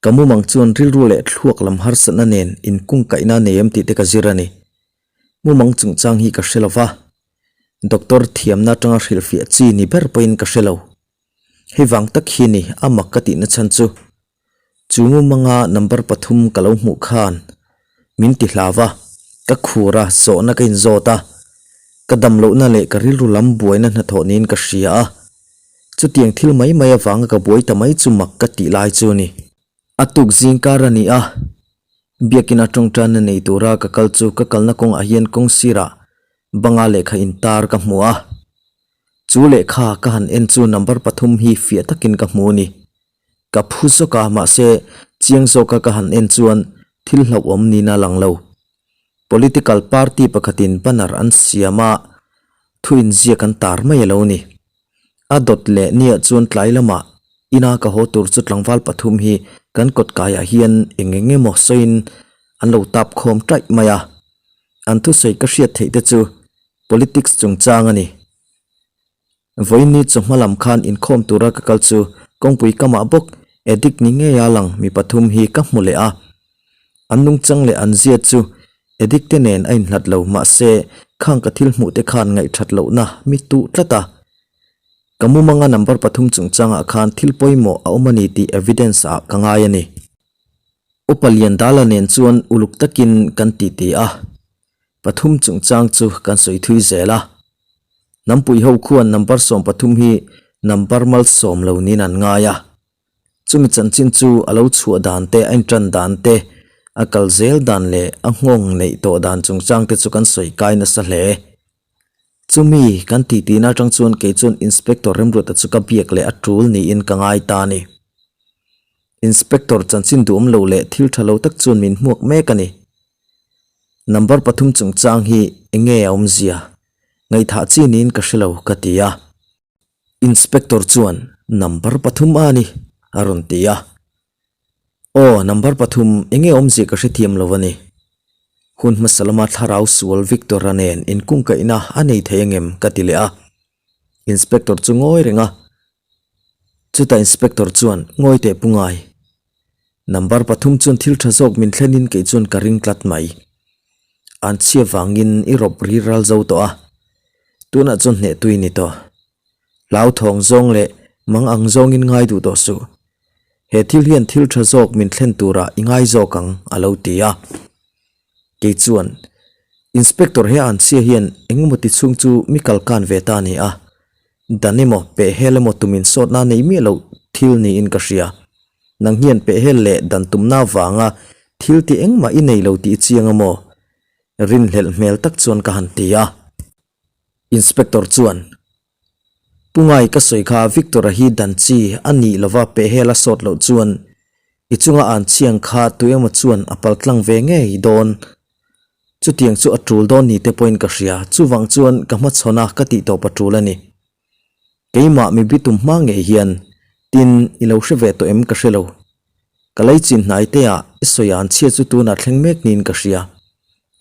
Ka mumang chuan rilru leh thluak lam harsatna nen inkungkaihna nei em tih te ka zir a ni. Mumang chungchang hi ka hre lo va, doctor thiamna atanga hrilhfiah chi ni ber pawhin ka hre lo. Hei vang tak hi ni a mak ka tihna chhan chu. Chu mumanga number pathum ka lo hmuh khan min ti hlau a, ka khur a, zawhna ka inzawt a, ka dam lohna leh ka rilru lam buaina hnathawh niin ka hria a, chutiang thil mai mai avanga ka buai ta mai chu mak ka tih lai chu a ni. A tuk zing kar a ni a, biakina tawngtaina nei tura ka kal chu ka kalna kawngah hian kawng sirah banga lehkha intar ka hmu a, chu lehkha ka han en chu number pathum hi fiah takin ka hmu a ni. Ka phu zawk a, mahse chiang zawka ka han en chuan thil hlauhawm niin a lang lo. Political party pakhatin banner an siam a, thu inziak an tar mai a lo ni. A dawt leh niah chuan tlai lamah ina ka haw tur chu tlangval pathum hi kan kawt kaiah hian eng eng emaw sawiin an lo tap khawm taih mai a. An thusawi ka hriat theih te chu politics chungchang a ni. Vawiin chawhma lam khan inkhawm tura ka kal chu kawngpui kamah bawk addict ni ngeia lang mi pathum hi ka hmu leh a. An nungchang leh an zia chu addict te nen a inhlat lo mahse khang ka thil hmuh te khan ngaihthat lohna mi tuh tlat a. Ka mumanga number pathum chungchangah khan thil pawimawh a awm a ni tih evidence ah ka ngai a ni. Upa Liandala nen chuan uluk takin kan titi a. Pathum chungchang chu kan sawi thui zel a. Hnampui ho khuan number 13 hi number malsawm lo niin an ngai a. Chumi chanchin chu a lo chhuah dan te, a intan dan te, a kal zel dan leh a nghawng neih tawh dan chungchang te chu kan sawi kai nasa hle. Chumi kan tihtina atang chuan kei chuan Inspector Remruata chu ka biak leh a tul niin ka ngai ta a ni. Inspector chanchin duhawm lo leh thil tha lo tak chuan min hmuak mek a ni. Number pathum chungchang hi enge a awmzia? Ngaihthah chi niin ka hre lo ka ti a. Inspector chuan number pathum a ni a rawn ti a. Aw number pathum enge awmzia ka hrethiam lo a ni. Hun hmasa lama thlarau sual Victor-a nen inkungkaihna a nei thei angem ka ti leh a. Inspector chu ngawi reng a. Chutah inspector chuan ngawi teh pu ngai. Number pathum chuan thil tha zawk min thlenin kei chuan ka ring tlat mai. An chhia vangin i rawp ri ral zo tawh a, tunah chuan hneh tui ni tawh. Hlauthawng zawng leh mang ang zawngin ngai duh tawh suh. He thil hian thil tha zawk min thlen turah i ngai zawk ang, a lo ti a. Kei chuan. Inspector he an chhia hian engemaw ti chhung chu mi kal kan ve ta a ni a, dan emaw pehhel emaw tumin sawtna nei miah loh thil niin ka hria. Nang hian pehhel leh dan tumna vanga thil ti engmah i nei lo tih i chiang a maw? Rinhlelh hmel tak chuan ka han ti a. Inspector chuan, Pu Ngai ka sawi kha Victor-a hi dan chi a nih lova pehhel a sawt loh chuan i chunga an chhiang kha tu emaw chuan a pal tlang ve ngei dawn. Chutiang chu a tul dawn ni te pawhin ka hria, chuvang chuan ka hmachhawn a ka tih tawp a tul a ni. Keimah mi bitum hma ngei hian tin i lo hre ve tawh em ka hre lo. Ka lei chin hnai te ah i sawi an chhia chu tunah thleng mek niin ka hria.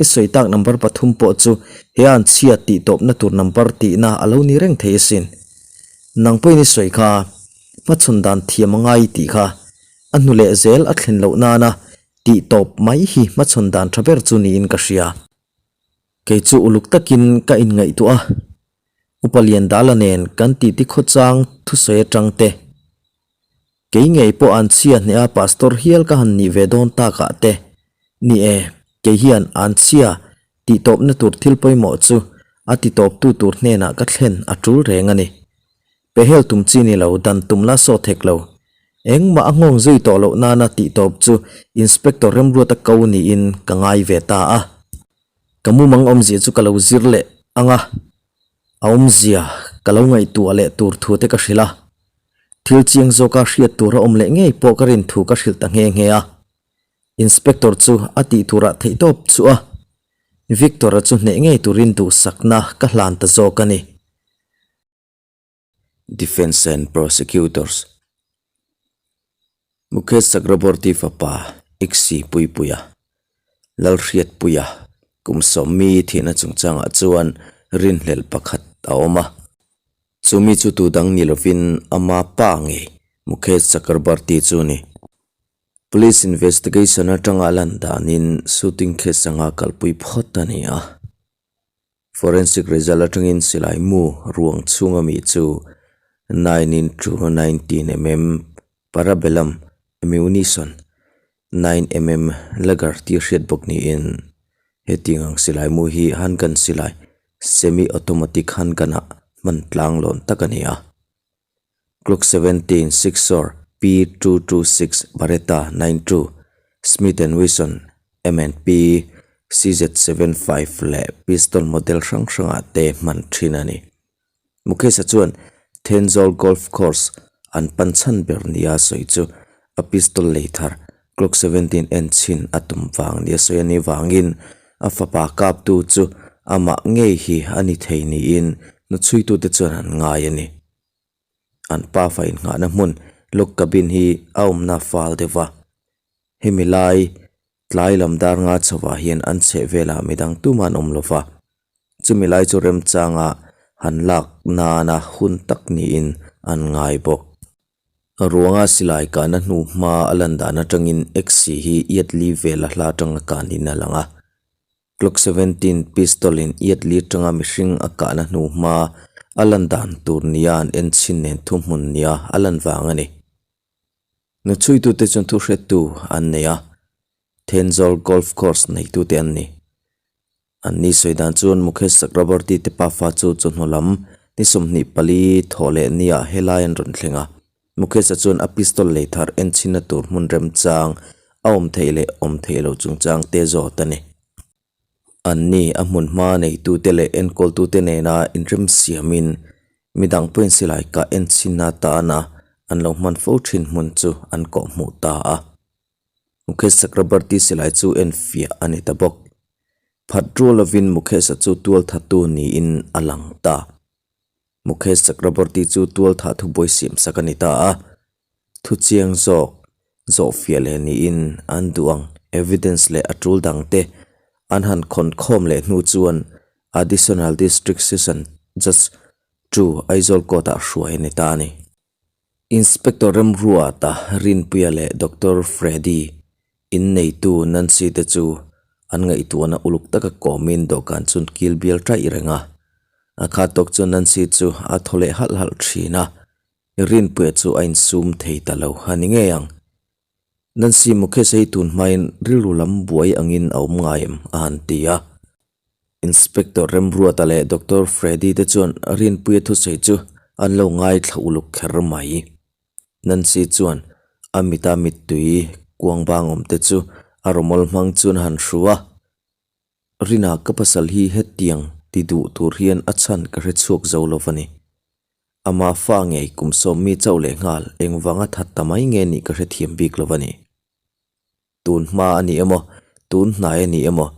I sawi tak number pathum pawh chu he an chhia tih tawpna tur number tihna a lo ni reng thei asin. Nang pawhin i sawi kha hmachhawn dan thiam a ngai tih kha a hnu leh zel a thlen loh nana tih tawp mai hi hmachhawn dan tha ber chu niin ka hria. Kei chu uluk takin ka inngaihtuah a. Upa Liandala nen kan titi khawchang thusawi atang te, kei ngei pawh an chhia hneha pastor hial ka han nih ve dawn takah te, ni e, kei hian an chhia tih tawpna tur thil pawimawh chu a ti tawptu tur hnenah ka thlen a tul reng a ni. Pehel tum chi ni lo, dan tum la sawt hek lo. Engmah a nghawng zui tawh loh nana tih tawp chu Inspector Remruata ko niin ka ngai ve ta a. Ka mumang awmzia chu ka lo zir leh ang a, a awmzia ka lo ngaihtuah leh tur thu te ka hrilh a. Thil chiang zawka hriat tur a awm leh ngei pawh ka rin thu ka hrilh ta nghe nghe a. Inspector chu a tih turah theihtawp chu a, Victor-a chu hneh ngei turin duhsakna ka hlan ta zawk a ni. Defence and Prosecutors Mukesh Chakraborty fapa Iksi Puipuia, Lalhriatpuia kum sawmmi thihna chungchangah chuan rinhlelh pakhat a awm a. Chumi chu tu dang ni lovin ama pa ngei Mukesh Chakraborty chu a ni. Police investigation atanga lan danin shooting case anga kalpui phawt a ni a. Forensic result atangin silai mu ruang chhunga mi chu 9 into 19 mm parabellum ammunition 9 mm lager tih hriat bawk niin hetiang ang silai mu hi handgun silai semi automatic handgun ah hman tlang lawn tak a ni a. Glock 17 Sixor P226 Beretta 92 Smith and Wesson M and P CZ75 leh pistol model hrang hrangah te hman thin a ni. Mukesh-a chuan Thenzawl Golf Course an pan chhan ber nia sawi chu a pistol lei thar Glock 17 en chhin a tum vang nia sawi a nih vangin a fapa kaptu chu amah ngei hi a ni thei niin hnuchhuitute chuan an ngai a ni. An pafa innghahna hmun log cabin hi a awmna fal deuh va, hemi lai tlai lam dar nga chhovah hian an chheh velah midang tumah an awm lo va, chumi lai chu remchanga han lak nana hun tak niin an ngai bawk. Ruanga silai kahna hnu hma a lan dan atangin Exi hi iat li vela hla atanga kanin a lang a. Glock 17 pistol in iat li atanga mihring a kahna hnu hma a lan dan tur nia an en chhin nen thuhmun nia a lan vang a ni. Nuchhuitute chuan thuhrettu an nei a, Thenzawl Golf Course neitute an ni. An ni sawi dan chuan Mukesh Chakraborty te pafa chu chawhnu lam ni 24 thawh leh niah helai an rawn thleng a. Mukesh-a chuan a pistol lei thar en chhinna tur hmun remchang a awm theih leh awm theih loh chungchang te zawt a ni. Anni a hmun hma neitute leh enkawltute nena inremsiamin midang pawhin silai kah en chhinna atana an lo hman fo thin hmun chu an kawhhmuh ta a. Mukesh Chakrabarty silai chu en fiah a ni ta bawk. Phat rual lovin Mukesh-a chu tualthatu niin a lang ta. Mukesh Chakraborty chu tualthah thubuai siamsak a ni ta a, thu chiang zawk zawhfiah leh niin an duh ang. Evidence leh a tul dangte an han khawn khawm leh hnu chuan Additional District Session Judge chu Aizawl Court-ah hruai a ni ta a ni. Inspector Remruata Rinpuia leh Doctor Freddy inneitu Nancy te chu an ngaihtuahna uluk taka kawmin dawhkan chu an kil bial ṭaih reng a. A khat tawk chuan Nancy chu a thaw leh halh halh ṭhin a, Rinpuia chu a insum thei ta lo a ni ngei ang. Nancy Mukesh-a hi tun hmain rilru lam buai angin a awm ngai em? a han ti a. Inspector Remruata leh Doctor Freddy te chuan Rinpuia thusawi chu an lo ngaithla uluk kher mai. Nancy chuan a mita mittui kuang bang awm te chu a rawmawl hmang chuan a han hru a. Rina ka pasal hi hetiang ti duh tur hian a chhan ka hre chhuak zo lo va ni. Ama fa ngei kum sawmmi chauh leh nghal engvanga that ta mai nge nih ka hrethiam bik lo va ni. Tun hma a ni emaw, tun hnai a ni emaw,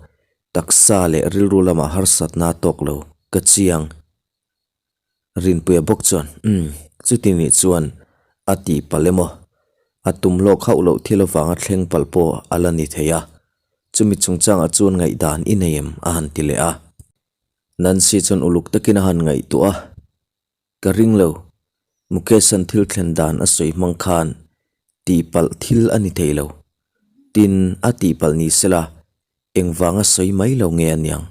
taksa leh rilru lamah harsatna a tawk lo, ka chiang. Rinpuia bawk chuan, Umm, chuti nih chuan a tih palh emaw, a tum lawk hauh loh thil avanga thleng palh pawh a la ni thei a, chumi chungchangah chuan ngaihdan i nei em? a han ti leh a. Nancy chuan uluk takin a han ngaihtuah a. Ka ring lo, Mukesh-a'n thil thlen dan a sawi hmang khan tihpalh thil a ni thei lo. Tin, a tihpalh ni sela engvanga sawi mai lo nge a niang?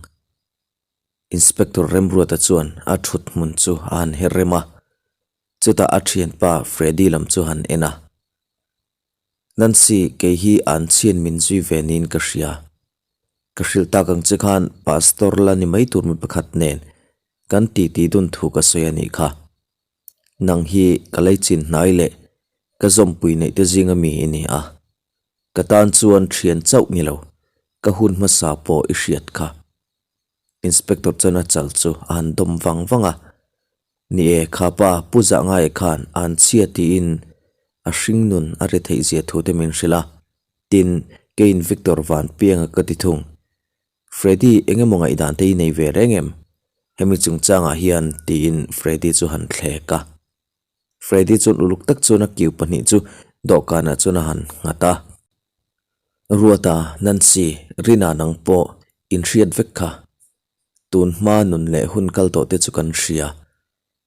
Inspector Remruata chuan a thut hmun chu a han her rem a, chutah a thianpa Freddy lam chu a han en a. Nancy, kei hi an chhian min zui ve niin ka hria. Ka hrilh tak ang che khan Pastor la ni mai tur mi pakhat nen kan titi dun thu ka sawi a nih kha. Nang hi ka leichin hnai leh ka zawmpui neih te zinga mi i ni a. Ka tan chuan thian chauh ni lo, ka hun hmasa pawh i hriat kha. Inspector chuan a chal chu a han dawm vang vang a, Ni e, kha pa Pu Zahngaia khan an chhia tiin a hring nun a ri theih zia thu te min hrilh a, tin, keiin Victor Vanpianga ka ti thung. Freddy eng emaw ngaihdan te i nei ve reng em? Hemi chungchangah hian tiin Freddy chu han thlek a. Freddy chuan uluk tak chuan a kiu pahnih chu dawhkanah chuan a han nghat a. Ruata, Nancy, Rina nang pawh inhriat vek kha. Tun hma nun leh hun kal tawh te chu kan hria.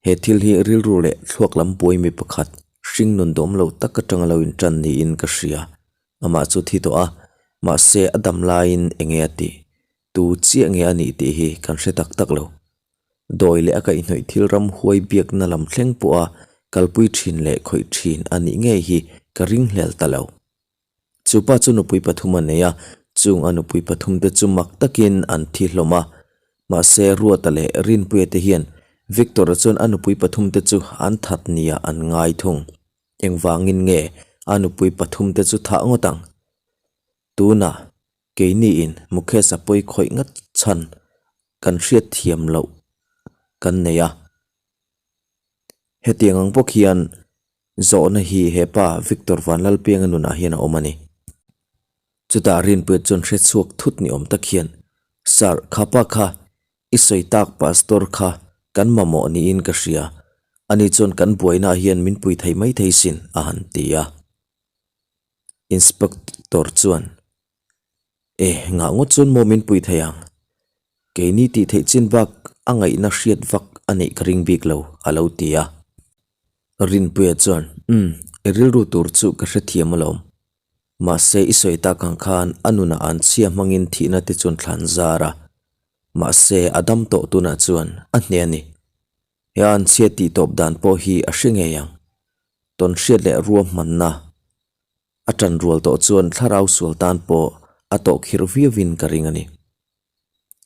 He thil hi rilru leh thluak lam buai mi pakhat hring nun dawm lo tak atanga lo intan niin ka hria. Amah chu thi tawh a, mahse a dam laiin enge a tih? Tu chiah nge a nih tih hi kan hre tak tak lo. Dawi leh a kaihhnawih thil ram huai biakna lam thleng pawha kalpui thin leh khawih thin a nih ngei hi ka ringhlel ta lo. Chu pa chu nupui pathum a nei a, chung a nupui pathum te chu mak takin an thi hlawm a. Mahse, Ruata leh Rinpuia te hian Victor-a chuan a nupui pathum te chu an that nia an ngai thung. Engvangin nge a nupui pathum te chu thah ngawt ang? Tunah keiniin Mukesh-a pawi khawih ngat chhan kan hriat thiam loh kan nei a. Hetiang ang bawk hian Zawhna hi he pa Victor Vanlalpianga nunah hian a awm a ni. Chutah Rinpuia chuan hre chhuak thut ni awm tak hian, Sir, kha pa kha, i sawi tak Pastor kha kan mamawh niin ka hria, ani chuan kan buainaah hian min pui thei mai thei sin, a han ti a. Inspector chuan, E, ngah ngawt chuan maw min pui thei ang? Keini tih theih chin bak a ngaihna hriat vak a neih ka ring bik lo, a lo ti a. Rinpuia chuan, Umm, i rilru tur chu ka hrethiam alawm. Mahse, i sawi tak ang khan a nunah an chhia hmangin thihna te chuan thlan zar a. Mahse, a dam tawh tunah chuan a hneh a ni. He an chhia tih tawp dan pawh hi a hre ngei ang. Tawnhriat leh ruahmanna a ṭan rual tawh chuan thlarau sual tan pawh a tawh khirh viauin ka ring a ni.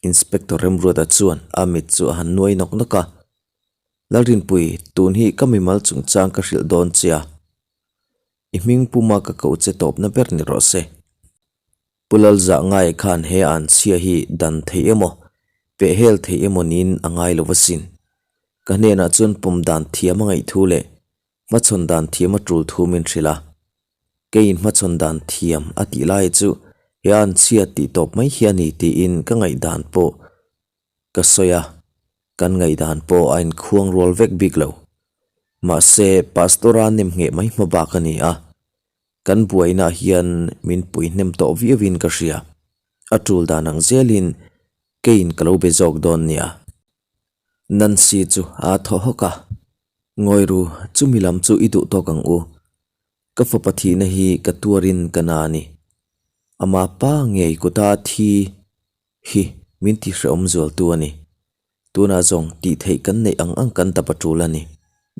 Inspector Remruata chuan a mit chu a han nuai nawk nawk a, Lalrinpui, tun hi ka mimal chungchang ka hrilh dawn che a, i hming puma ka koh che tawpna ber ni rawh se. Pu Lalzah ngai khan he an chhia hi dan theih emaw, pehhel theih emaw niin a ngai lo asin. Ka hnenah chuan pawm dan thiam a ngaih thu leh hmachhawn dan thiam a tul thu min hrilh a. Keiin hmachhawn dan thiam a tih lai chu he an chhia tih tawp mai hi a ni tiin ka ngaihdan pawh ka sawi a, kan ngaihdan pawh a inkhuang rual vek bik lo. Mahse, Pastor-a nem ngheh mai hma bak a ni a, kan buainaah hian min pui hnem tawh viauin ka hria. A tul dan ang zelin keiin ka lo be zawk dawn nia. Nancy chu aa thaw hawk a, Ngawi ru, chumi lam chu i duh tawk ang u. Ka fapa thihna hi ka tuarin ka na a ni. Ama pa ngei kuta thi hi min ti hrehawm zualtu a ni. Tunah zawng tih theih kan neih ang ang kan dap a tul a ni.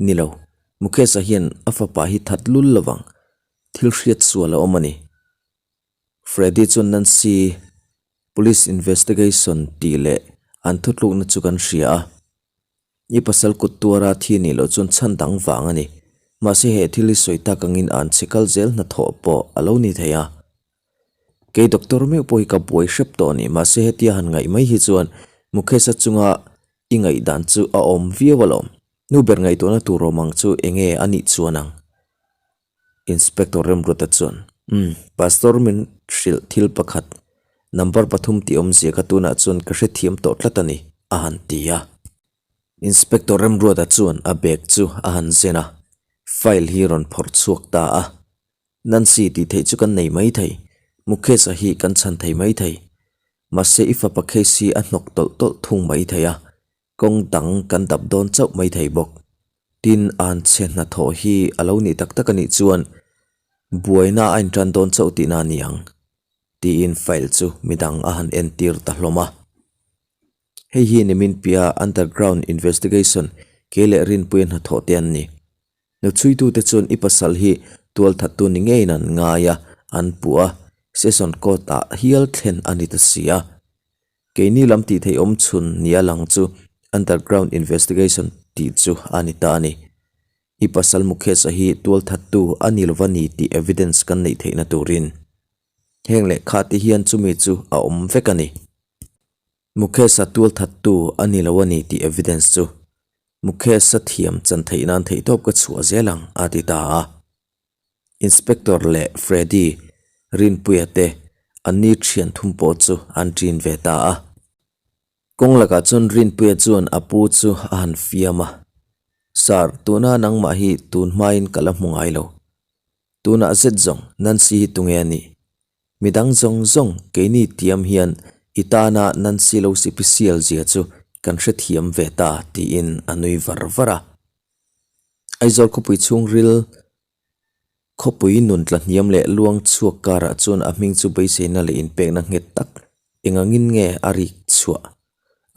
Ni lo, Mukesh-a hian a fapa hi that lul lovang, thil hriat sual a awm a ni. Freddy chuan Nancy, Police investigation tih leh An thutlukna chu kan hria a. I pasal kut tuara thi nih loh chuan chhan dang vang a ni. Mahse he thil hi sawi tak angin an chhe kal zel hnathawh pawh a lo ni thei a. Kei doctor meuh pawh hi ka buai hrep tawh a ni. Mahse hetia han ngaih mai hi chuan Mukesh-a chunga i ngaihdan chu a awm viau alawm. Nu ber ngaihtuahna tur awm ang chu enge a nih chuan ang? Inspector Remruata chuan, Umm, Pastor min hrilh thil pakhat, number pathum tih awmzia kha tunah chuan ka hrethiam tawh tlat a ni, a han ti a. Inspector Remruata chuan a bag chu a han zen a, file hi rawn phawrh chhuak ta a. Nancy tih theih chu kan nei mai thei, Mukesh-a hi kan chhan thei mai thei. Mahse i fapa case hi a hnawk tawlh tawlh thung mai thei a, Kawng dang kan dap dawn chauh mai thei bawk. Tin, an chhe hnathawh hi a lo nih tak tak a nih chuan buaina a intan dawn chauh tihna a ni ang, tiin file chu midang a han entir ta hlawm a. Hei hi nimin piah underground investigation ke leh rinpuia hnathawh te an ni. Hnuchhuitute chuan i pasal hi tualthattu ni ngeiin an ngai a, an puh a, session court ah hial thlen a ni ta si a. Keini lam tih theih awm chhun nia lang chu underground investigation tih chu a ni ta a ni. I pasal Mukesh-a hi tualthattu a ni lova ni tih evidence kan neih theihna turin heng lehkha te hian chumi chu a awm vek a ni. Mukesh-a tualthattu a ni lo a ni tih evidence chu Mukesh-a thiam chan theih nan theihtawp ka chhuah zel ang, a ti ta a. Inspector leh Freddy, Rinpuia te an ni thian thum pawh chu an ṭin ve ta a. Kawng lakah chuan Rinpuia chuan a pu chu a han fiam a, Sir, tuna nangmah hi tun hmain ka la hmu ngai lo. Tunah zet zawng Nancy hi tunge a nih? Midang zawng zawng keini tiam hian i tana Nancy lo sipisial zia chu kan hrethiam ve ta tiin a nui var var a. Aizawl khawpui chhungril khawpui nun tla hniam leh luang chhuak karah chuan a hming chu beiseina leh inpekna nghet tak engangin nge a rik chhuah.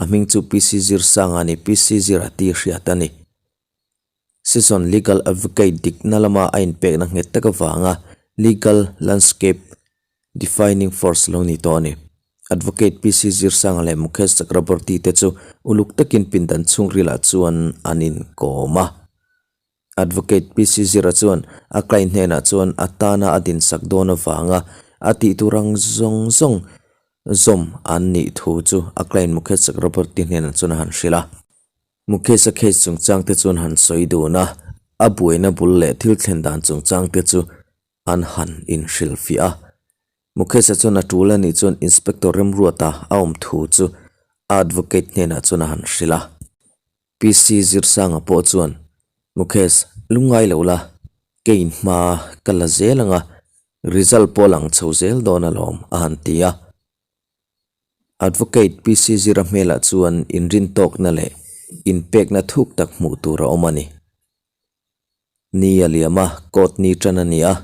A hming chu PC Zirsanga ni PC Zira tih hriat a ni. Season Legal Advocate dikna lama a inpekna nghet tak avanga legal landscape defining force lo ni tawh a ni. Advocate PC Zirsanga leh Mukesh Chakraborty te chu uluk takin pindan chhungrilah chuan an inkawm a. Advocate PC Zira chuan a client hnenah chuan a tana a dinsak dawn avanga a tih tur ang zawng zawng zawm an nih thu chu a client Mukesh Chakraborty hnenah chuan a han hrilh a. Mukesh-a case chungchang te chuan han sawi dun a, a buaina bul leh thil thlen dan chungchang te chu an han inhrilhfiah a. Mukesh-a chuan a tul a nih chuan Inspector Remruata a awm thu chu a advocate hnenah chuan a han hrilh a. PC Zirsanga pawh chuan, Mukesh, lungngai lo la, kei hma ka la zel ang a, result pawh lang chho zel dawn alawm, a han ti a. Advocate PC Zira hmelah chuan inrintawkna leh inpekna thuk tak hmuh tur a awm a ni. Ni a liam a, court ni tan a ni a.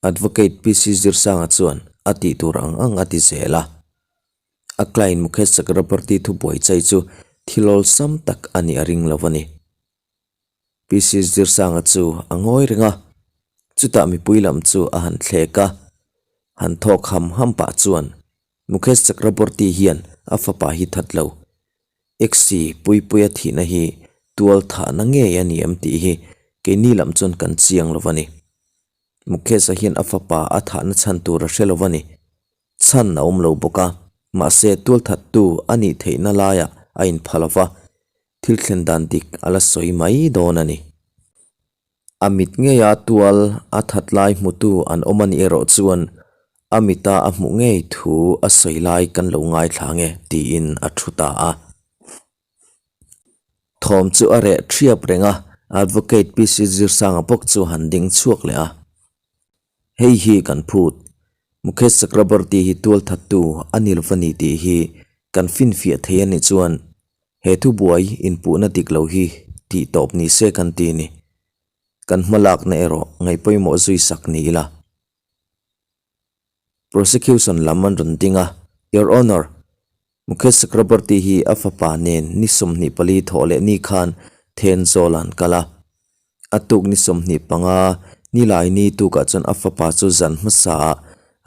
Advocate PC Zirsanga chuan a tih tur ang ang a ti zel a. A client Mukesh Chakraborty thubuai chai chu thil awlsam tak a nih a ring lo a ni. PC Zirsanga chu a ngawi reng a, chutah mipui lam chu a han thlek a, han thawk ham ham pah chuan Mukesh Chakraborty hian a fapa hi that lo. Exi Puipuia thihna hi tual thahna ngei a ni em tih hi keini lam chuan kan chiang lo a ni. Mukesh-a hian a fapa a thahna chhan tur a hre lo a ni. Chhan a awm lo bawk a, mahse tual thattu a nih theihna laiah a inpha lo va, thil thlen dan dik a la sawi mai dawn a ni. A mit ngeia tual a that lai hmutu an awm a nih erawh chuan a mita a hmuh ngei thu a sawi lai kan lo ngaithla nge tiin a thu ta a. Thawm chu a reh thiap reng a, Advocate PC Zirsanga bawk chu han ding chhuak leh a. Hei hi kan phut. Mukesh Chakraborty hi tual thattu a ni lova ni tih hi kan finfiah thei a nih chuan He thubuai inpuhna dik lo hi tih tawp ni se kan ti ni. Kan hmalakna erawh ngaihpawimawh zui sak ni ila. Prosecution lam an rawn ding a, Your Honour, Mukesh Chakraborty hi a fapa nen ni 24 thawh leh ni khan Thenzawl an kal a. A tuk ni 25 nilai ni tukah chuan a fapa chu zan hmasaah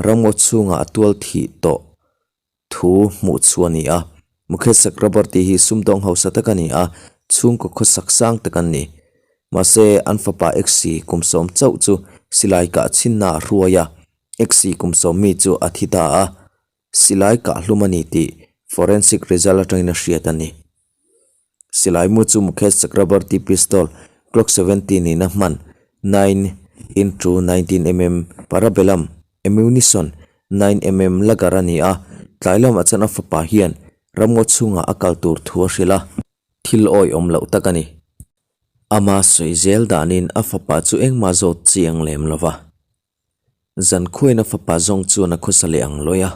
ramngaw chhungah a tual thih tawh thu hmuh chu a ni a. Mukhesh Chakraborty hi sumdawng hausa tak a ni a, chhungkaw khawsak sang tak an ni. Mahse, an fapa Exi kum sawm chauh chu silai kah chhinna a hruai a, Exi kum sawm mi chu a thi ta a, silai kah hlum a ni tih forensic result atangin a hriat a ni. Silai mu chu Mukhesh Chakraborty pistol Glock 17 in a hman 9 into 19 mm Parabellum ammunition 9 mm lagar a ni a, tlai lamah chuan a fapa hian ramngaw chhungah a kal tur thu a hrilh a. Thil awihawm loh tak a ni. Ama sawi zel danin a fapa chu engmah zawt chiang lem lo va. Zan khuain a fapa zawng chuan a khawsa leh ang lawi a.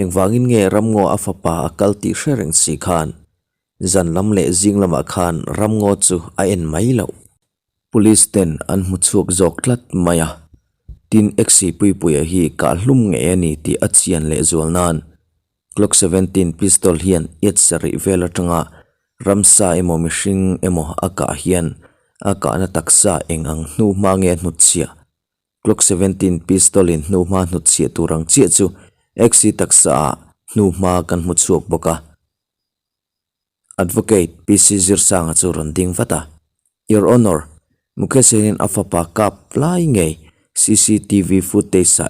Engvangin nge ramngaw a fapa a kal tih hre reng si khan zan lam leh zing lamah khan ramngaw chu a en mai loh. Police ten an hmu chhuak zawk tlat mai a, tin Exi Puipuia hi kah hlum ngei a ni tih a chian leh zual nan Glock 17 pistol hian iat sarih vel atanga ramsa emaw mihring emaw a kah hian a kahna taksa eng ang hnu hma nge a hnutchhiah. Glock 17 pistol in hnu hma hnutchhiah tur ang chiah chu Exi taksa ah hnu hma kan hmu chhuak bawk a. Advocate PC Zirsanga chu rawn ding vat a, Your Honour, Mukesh hian a fapa kap lai ngei cctv footage ah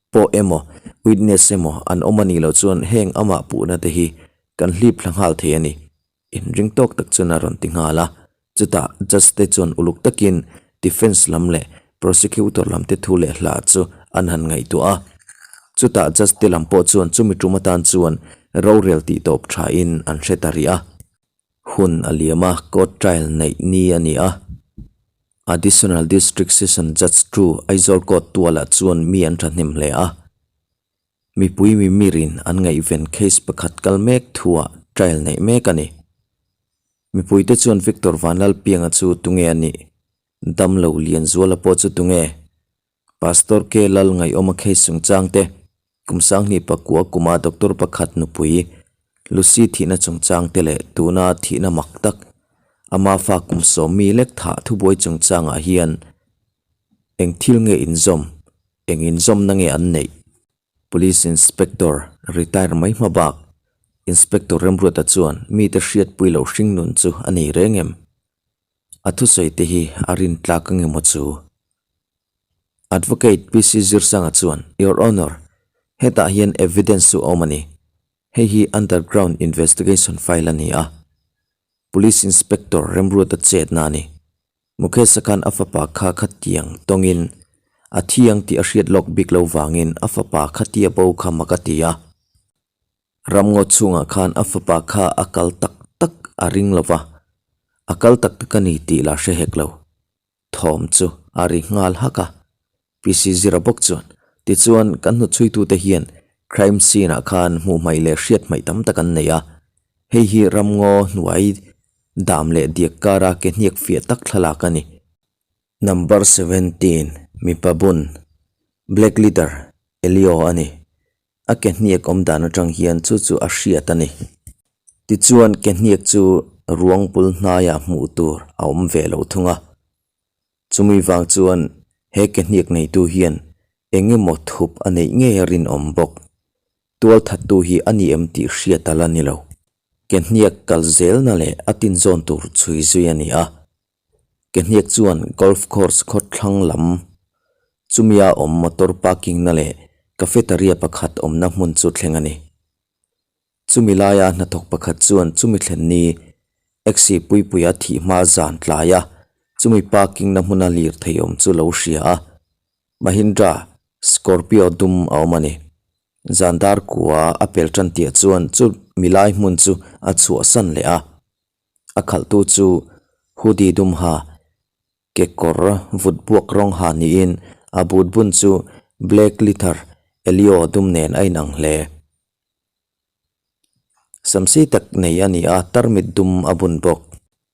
pawh emaw witness emaw an awm a nih loh chuan heng amah puhna te hi kan hlip thla nghal thei a ni. Inring tawk tak chuan a rawn ti nghal a, chutah judge te chuan uluk takin defence lam leh prosecutor lam te thu leh hla chu an han ngaihtuah a. Chutah judge te lam pawh chuan chumi tum atan chuan rorel tih tawp thain an hre ta rih a. Hun a liam a, court trial neih ni a ni a. Additional District Session Judge chu Aizawl Court tualah chuan mi an thahnem hle a. Mipui mimirin an ngaihven case pakhat kal mek thuah trial neih mek a ni. Mipuite chuan Victor Vanlalpianga chu tunge a nih? Damlo Lianzuala pawh chu tunge? Pastor K Lal Ngaihawma case chungchang te, kum sanghnih pakua kuma doctor pakhat nupui Lucy thihna chungchang te leh tuna thihna mak tak ama fa kum sawmmi lek thah thubuai chungchangah hian eng thil nge inzawm? Eng inzawmna nge an neih? Police Inspector retire mai hma bak Inspector Remruata chuan mite hriatpui loh hring nun chu a nei reng em? A thusawi te hi a rin tlak ang emaw chu? Advocate PC Zirsanga chuan, Your Honour, hetah hian evidence chu a awm a ni. Hei hi underground investigation file a ni a. Police Inspector Remruata chetna a ni. Mukesh-a khan a fapa kha khatiang tawngin a thiang tih a hriat lawk bik lo vangin a fapa khatia bo kha mak a ti a. Ramngaw chhungah khan a fapa kha a kal tak tak a ring lo va, a kal tak tak a ni tih la hre hek lo. Thawm chu a ri nghal hak a. PC Zira bawk chuan, Tichuan, kan hnuchhuitute hian crime scene-ah khan hmuh hmaih leh hriat hmaih tam tak an nei a. Hei hi ramngaw hnuai dam leh diak kara ke hniak fiah tak thlalak a ni. Number 17, Mipa bun, Black Leader, Elio a ni. A ke hniak awm dan atang hian chu chu a hriat a ni. Tichuan, ke hniak chu ruang bul hnaiah hmuh tur a awm ve lo thung a. Chumi vang chuan he ke hniak neitu hian eng emaw thup a neih ngei a rinawm bawk. Tual thattu hi a ni em tih hriat a la ni lo. Ke hniak kal zelna leh a tinzawn tur chhui zui a ni a. Ke hniak chuan golf course khawthlang lam chumia awm motor parking na leh cafeteria pakhat awmna hmun chu thleng a ni. Chumi laia hnathawk pakhat chuan chumi thlen ni Exi Puipuia thih hma zan tlai a, chumi parking na hmuna lirthei awm chu lo hria a, Mahindra Scorpio dum a awm a ni. Zan dar kua a pel tan tiah chuan chumi lai hmun chu a chhuahsan leh a, a khalhtu chu hoodie dum ha kekawr vut buak rawng ha niin a boot bun chu black leather Elio dum nen a inang hle. Samsi tak nei a ni a, tarmit dum a bun bawk.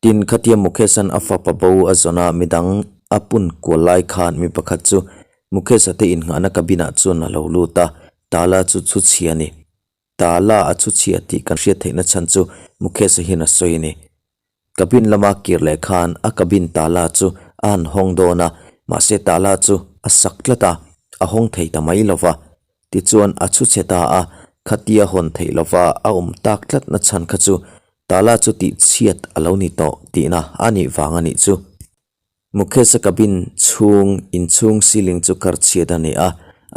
Tin, khatia Mukhesh-a'n a fapa bo a zawn a, midang a pun kual lai khan mi pakhat chu Mukhesh-a te innghahna cabin-ah chuan a lo lut a, tala chu chhu chhia a ni. Tala a chhu chhia tih kan hriat theihna chhan chu Mukhesh-a hian a sawi a ni. Cabin lama kir leh khan a cabin tala chu a han hawng dawn a, mahse tala chu a sak tlat a, a hawng thei ta mai lo va. Tichuan a chhu chhe ta a, Khatia hawn theih lova a awm tak tlat na chhan kha chu tala chu tih chhiat a lo ni tawh tihna a nih vang a nih chu. Mukesh-a cabin chhung inchhung ceiling chu kar chhiat a ni a,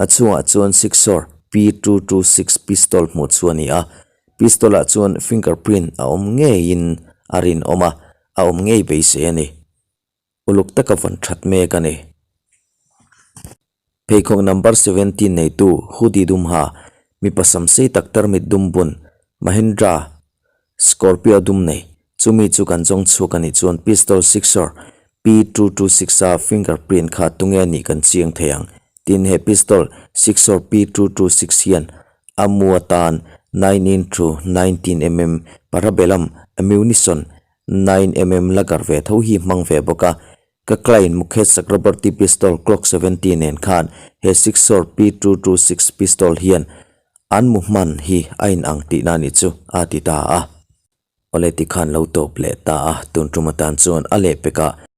a chhungah chuan Sixor P226 pistol hmuh chu a ni a, pistol ah chuan finger print a awm ngeiin a rinawm a, a awm ngei beisei a ni. Uluk taka vawn that mek a ni. Pheikhawk number 17 neitu Hoodie dum ha, mipa sam sei tak tarmit dum bun, Mahindra Scorpio dum nei, chumi chu kan zawng chhuak a nih chuan pistol sixer P226 a finger print kha tunge a nih kan chiang thei ang. Tin, he pistol sixer P226 hian a mu atan 9 into 19 mm parabellum ammunition 9mm la gar ve tho hi hmang ve bawk a, ka client Mukhesh Chakraborty pistol Glock 70 nen khan he Sixor P226 pistol hian an mu hman hi a in ang tihna a nih chu a ti ta a. Awle tikhan lo tawp leh ta a, tun tum atan chuan a lehpekah.